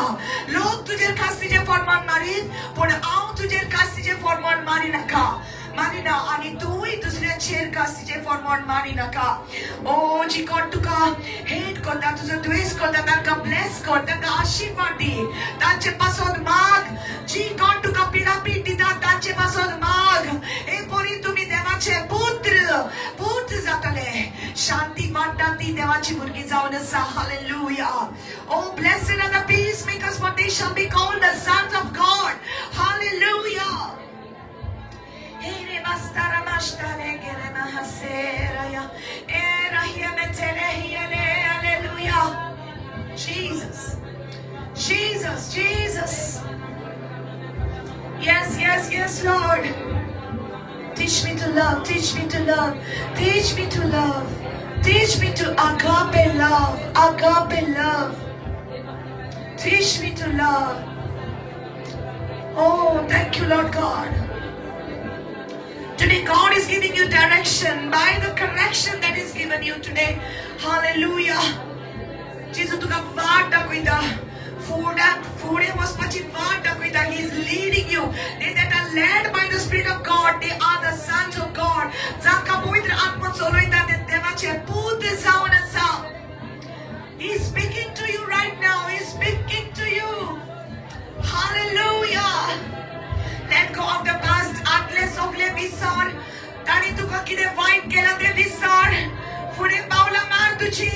लोक तुजेर कास्तीचें फॉर्मान मारीत, पूण हांव तुजेर कास्तीचें फॉर्मान मारिनाका, मारिना. आनी तूंय दुसऱ्याचेर कास्तीचें फॉर्मान मारिनाका. ओ, जी कोण तुका हेट करता, तुजो द्वेश करता, तांकां ब्लेस कर, तांकां आशिर्वाद दी, तांचे पासून माग. जी कोण तुका पिडापीड दिता, तांचे पासून माग. हे परी तुमी देवाचे पुत्र पूत जातले. शांती वांट्टा ती देवाची भुरगीं जावन आसा. Hallelujah. Oh, blessed are the peacemakers, for they shall be called the sons of God. Hallelujah. Here bastara mashtare gere mahaseraya. Era hiametere hiele. Hallelujah. Jesus. Jesus, Jesus. Yes, Lord. Teach me to love, teach me to love, teach me to love. Teach me to agape love, agape love. Teach me to love. Oh, thank you, Lord God. Today, God is giving you direction by the correction that is given you today. Hallelujah. जेजू तुका वाट दाखयता, फुडाक फुडें वचपाची वाट दाखयता. He is leading you. They that are led by the Spirit of God, they are the sons of God. जांकां पवित्र आत्मा चलयता, ते देवाचे पूत जावन आसा. He is speaking to you right now. He is speaking to you. Hallelujah. Let go of the past. आदले सगळे विसर. ताणी तुका कितें वायट केलां तें विसर. फुडें पावलां मार तुजी.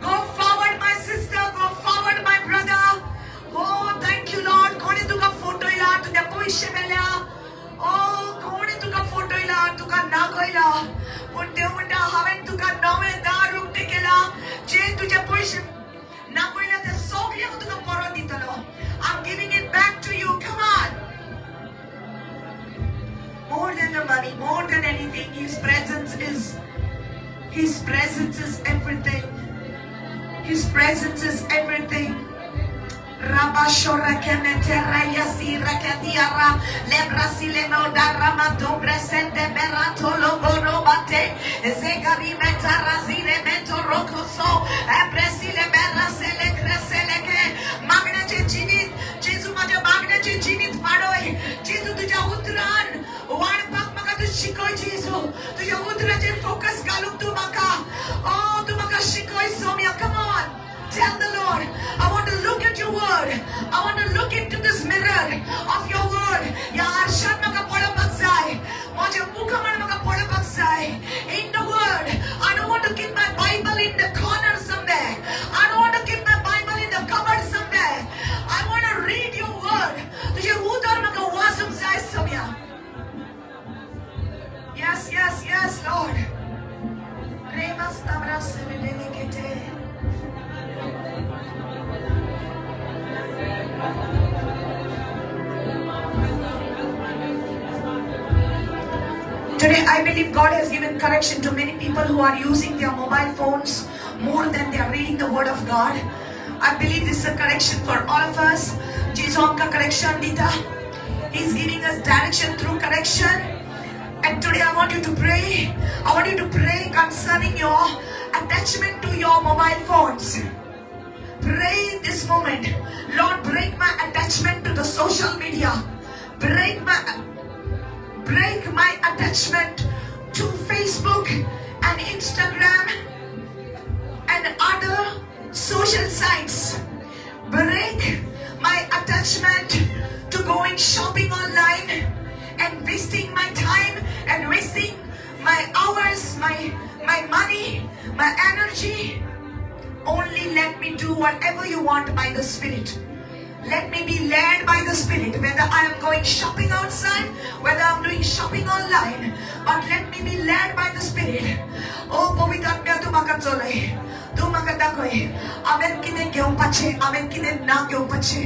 Go forward, my sister. Go forward, my brother. Oh, thank you, Lord. कोणी तुका फटयला, तुझ्या पयशे मेल्या. Oh, कोणी तुका फटयला, तुका नागयला, पूण देव म्हणटा, हांवें तुका नवें दार उक्तें केलां. जे तुजे पयशे नागयला ते सगळे हांव तुका परत दितलो. I'm giving it back to you. Come on. More than the money, more than anything, His presence is everything. His presence is everything. Rabashora kemetera yasira kadiara lebrasi lemoda ramato presente berato logoro bate zegari metara zire mento rokoso ebresile berasele kresele ke. मागण्याचे जिवीत, जेजू, माझ्या मागण्याचे जिवीत वाडय जेजू. तुझ्या उतरान वाडपाक म्हाका तूं शिकय जेजू. तुझ्या उतराचेर फोकस घालूंक तूं म्हाका, ओ, तूं म्हाका शिकय Saumya. Come on. Tell the Lord, I want to look at your word. I want to look into this mirror of your word. ह्या आरशात म्हाका पळोवपाक जाय. म्हज्या मुखामळ म्हाका पळोवपाक जाय. In the word. I don't want to keep my Bible in the corner somewhere. I don't want to keep my Bible in the cupboard somewhere. I want to read your word. तुझे उतर म्हाका वाचूंक जाय Saumya. Yes, Lord. Remas tabras selelekete. Today, I believe God has given correction to many people who are using their mobile phones more than they are reading the Word of God. I believe this is a correction for all of us. जेजू आमकां correction दिता. He's giving us direction through correction. And today I want you to pray. I want you to pray concerning your attachment to your mobile phones. Pray this moment. Lord, break my attachment to the social media. Break my attachment to Facebook and Instagram and other social sites. Break my attachment to going shopping online and wasting my time and wasting my hours, my money, my energy. Only let me do whatever you want by the Spirit. Let me be led by the Spirit, whether I am going shopping outside, whether I'm doing shopping online, but let me be led by the Spirit. Oh, पवित्र आत्म्या, तूं म्हाका चलय, तूं म्हाका दाखय. हांवें कितें घेवपाचें, हांवें कितें ना घेवपाचें,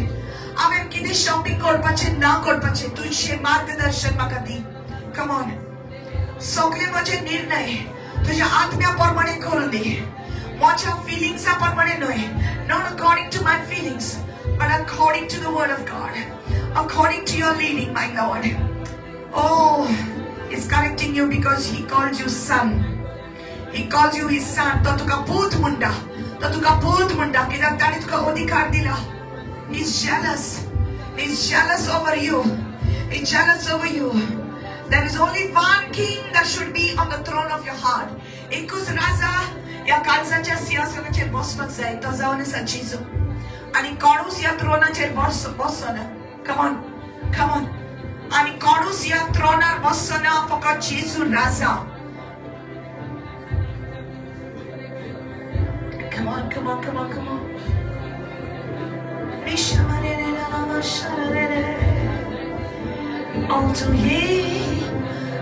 हांवें कितें शॉपिंग करपाचें, ना करपाचें, तुजें मार्गदर्शन म्हाका दी. कमॉन, सगळे म्हजे निर्णय तुज्या आत्म्या प्रमाणे करूं दी, म्हज्या फिलिंग्सा प्रमाणे न्हय. Not according to my feelings, but according to the word of God, according to your leading, my Lord. Oh, He's correcting you because He calls you son. He calls you His son. तो तुका पूत म्हणटा, तो तुका पूत म्हणटा, कित्याक ताणें तुका अधिकार दिला. He's jealous. He's jealous over you. He's jealous over you. There is only one king that should be on the throne of your heart. एकूच राजा ह्या काळजाच्या सिंहासनाचेर बसपाक जाय, तो जावन आसा जेजू. आनी कोणूच ह्या थ्रोनाचेर बसना. Come on, come on. आनी कोणूच ह्या थ्रोनार बसना, फकत जेजू राजा. Come on, come on, come on, come on. All to Him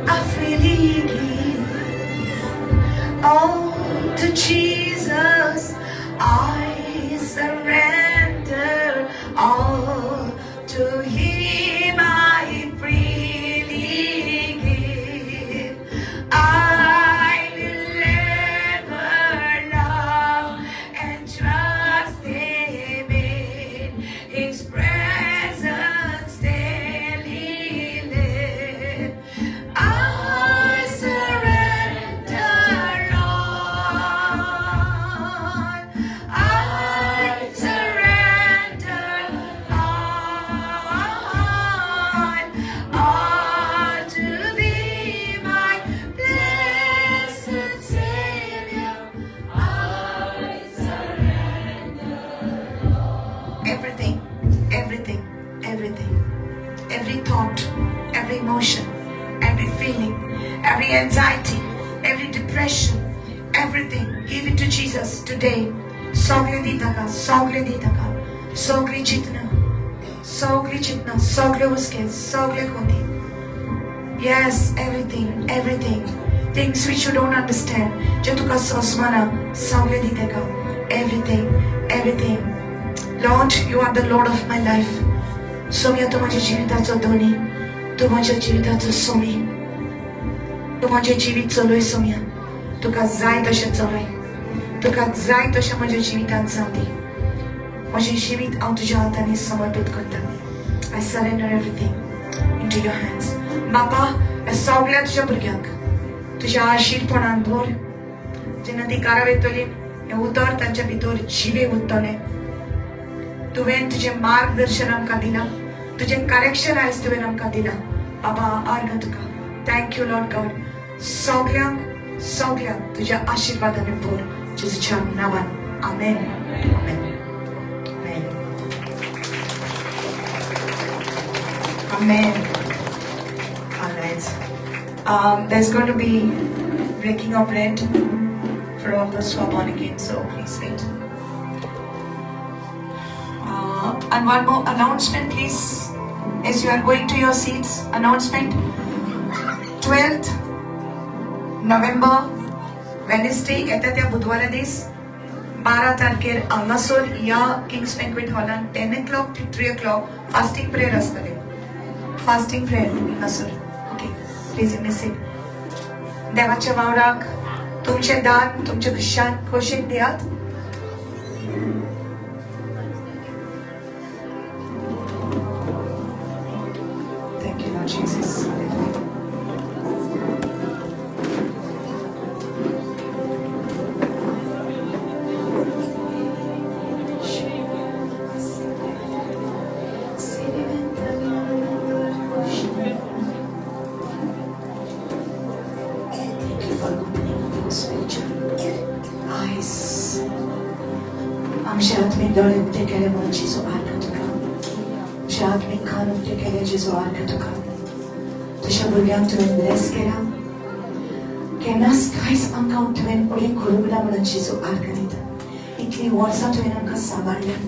I freely give. All to Jesus I surrender. All to Him I freely give. I will ever love and trust Him, in His presence daily live. I surrender all. I surrender all. All to Thee, my blessed Savior. I surrender. Everything, everything, everything, every thought, every emotion, every feeling, every anxiety, every depression, everything. Give it to Jesus today. सगळे दी ताका, सगळे दी ताका, सगळी चिंतना, सगळी चिंतना, सगळे हुस्के, सगळे खोती. Yes, everything, everything. Things which you don't understand, जे तुका सोंसमाना, सगळे दी ताका. Everything, everything. Lord, you are the Lord of my life. Saumya, तूं म्हज्या जिविताचो धनी, तूं म्हज्या जिविताचो सोमी. तूं म्हजें जिवीत चलय सोम्या, तुका जाय तशें चलय, तुका जाय तशें म्हज्या जिवितांत जावं दी. म्हजें जिवीत हांव तुज्या हातांनी समर्पीत करता. I surrender everything into your hands. बापा, ह्या सगळ्या तुज्या भुरग्यांक तुज्या आशीरपणान भर. जेन्ना ती घरा वयतली, हें उतर तांच्या भितर जिवें उरतलें. तुवें तुजें मार्गदर्शन आमकां दिलां, तुजें करेक्शन आयज तुवें आमकां दिलां. बाबा, आर्गां तुका. Thank you, Lord God. सगल्यांक, सगल्यांक तुज्या आशिर्वादान भर, जेजूच्या नांवान. आमेन, आमेन, आमेन, आमेन. All right. There's going to be breaking of bread for all those who are born again, so please wait. And one more announcement, please. As you are going to your seats, announcement. 12th November, Wednesday, येता त्या बुधवारा दीस, 12 तारखेर हांगासर ह्या किंग्स बँक्वेट हॉलान 10 o'clock to 3 o'clock fasting prayer आसतलें. फास्टिंग प्रेयर हांगासर. Okay, please miss it. देवाच्या वावराक तुमचें दान, तुमचें खुशान खोशेन दियात. Thank you, Lord Jesus. Hallelujah. Thank you for opening up our spiritual eyes. आमचे आत्मीक दोळे उक्ते केले म्हणून जेजू आर्गां तुका. आमचे आत्मीक कान उक्ते केले, जेजू आर्गां तुका. तुज्या भुरग्यांक तुवें ब्लेस केला. केन्नाच कांयच आमकां तुवें उणें करूंक ना म्हणून जेजू आर्गां दिता. इतलीं वर्सां तुवें आमकां सांबाळ्ळ्या,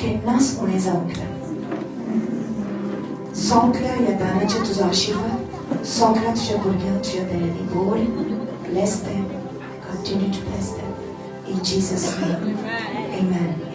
केन्नाच उणें जावंक ना. सगळ्या ह्या दानाचेर तुजो आशिर्वाद सगळ्या तुज्या भुरग्यांक, तुज्या दयांनी भर. Bless them, continue to bless them. In Jesus' name. Amen.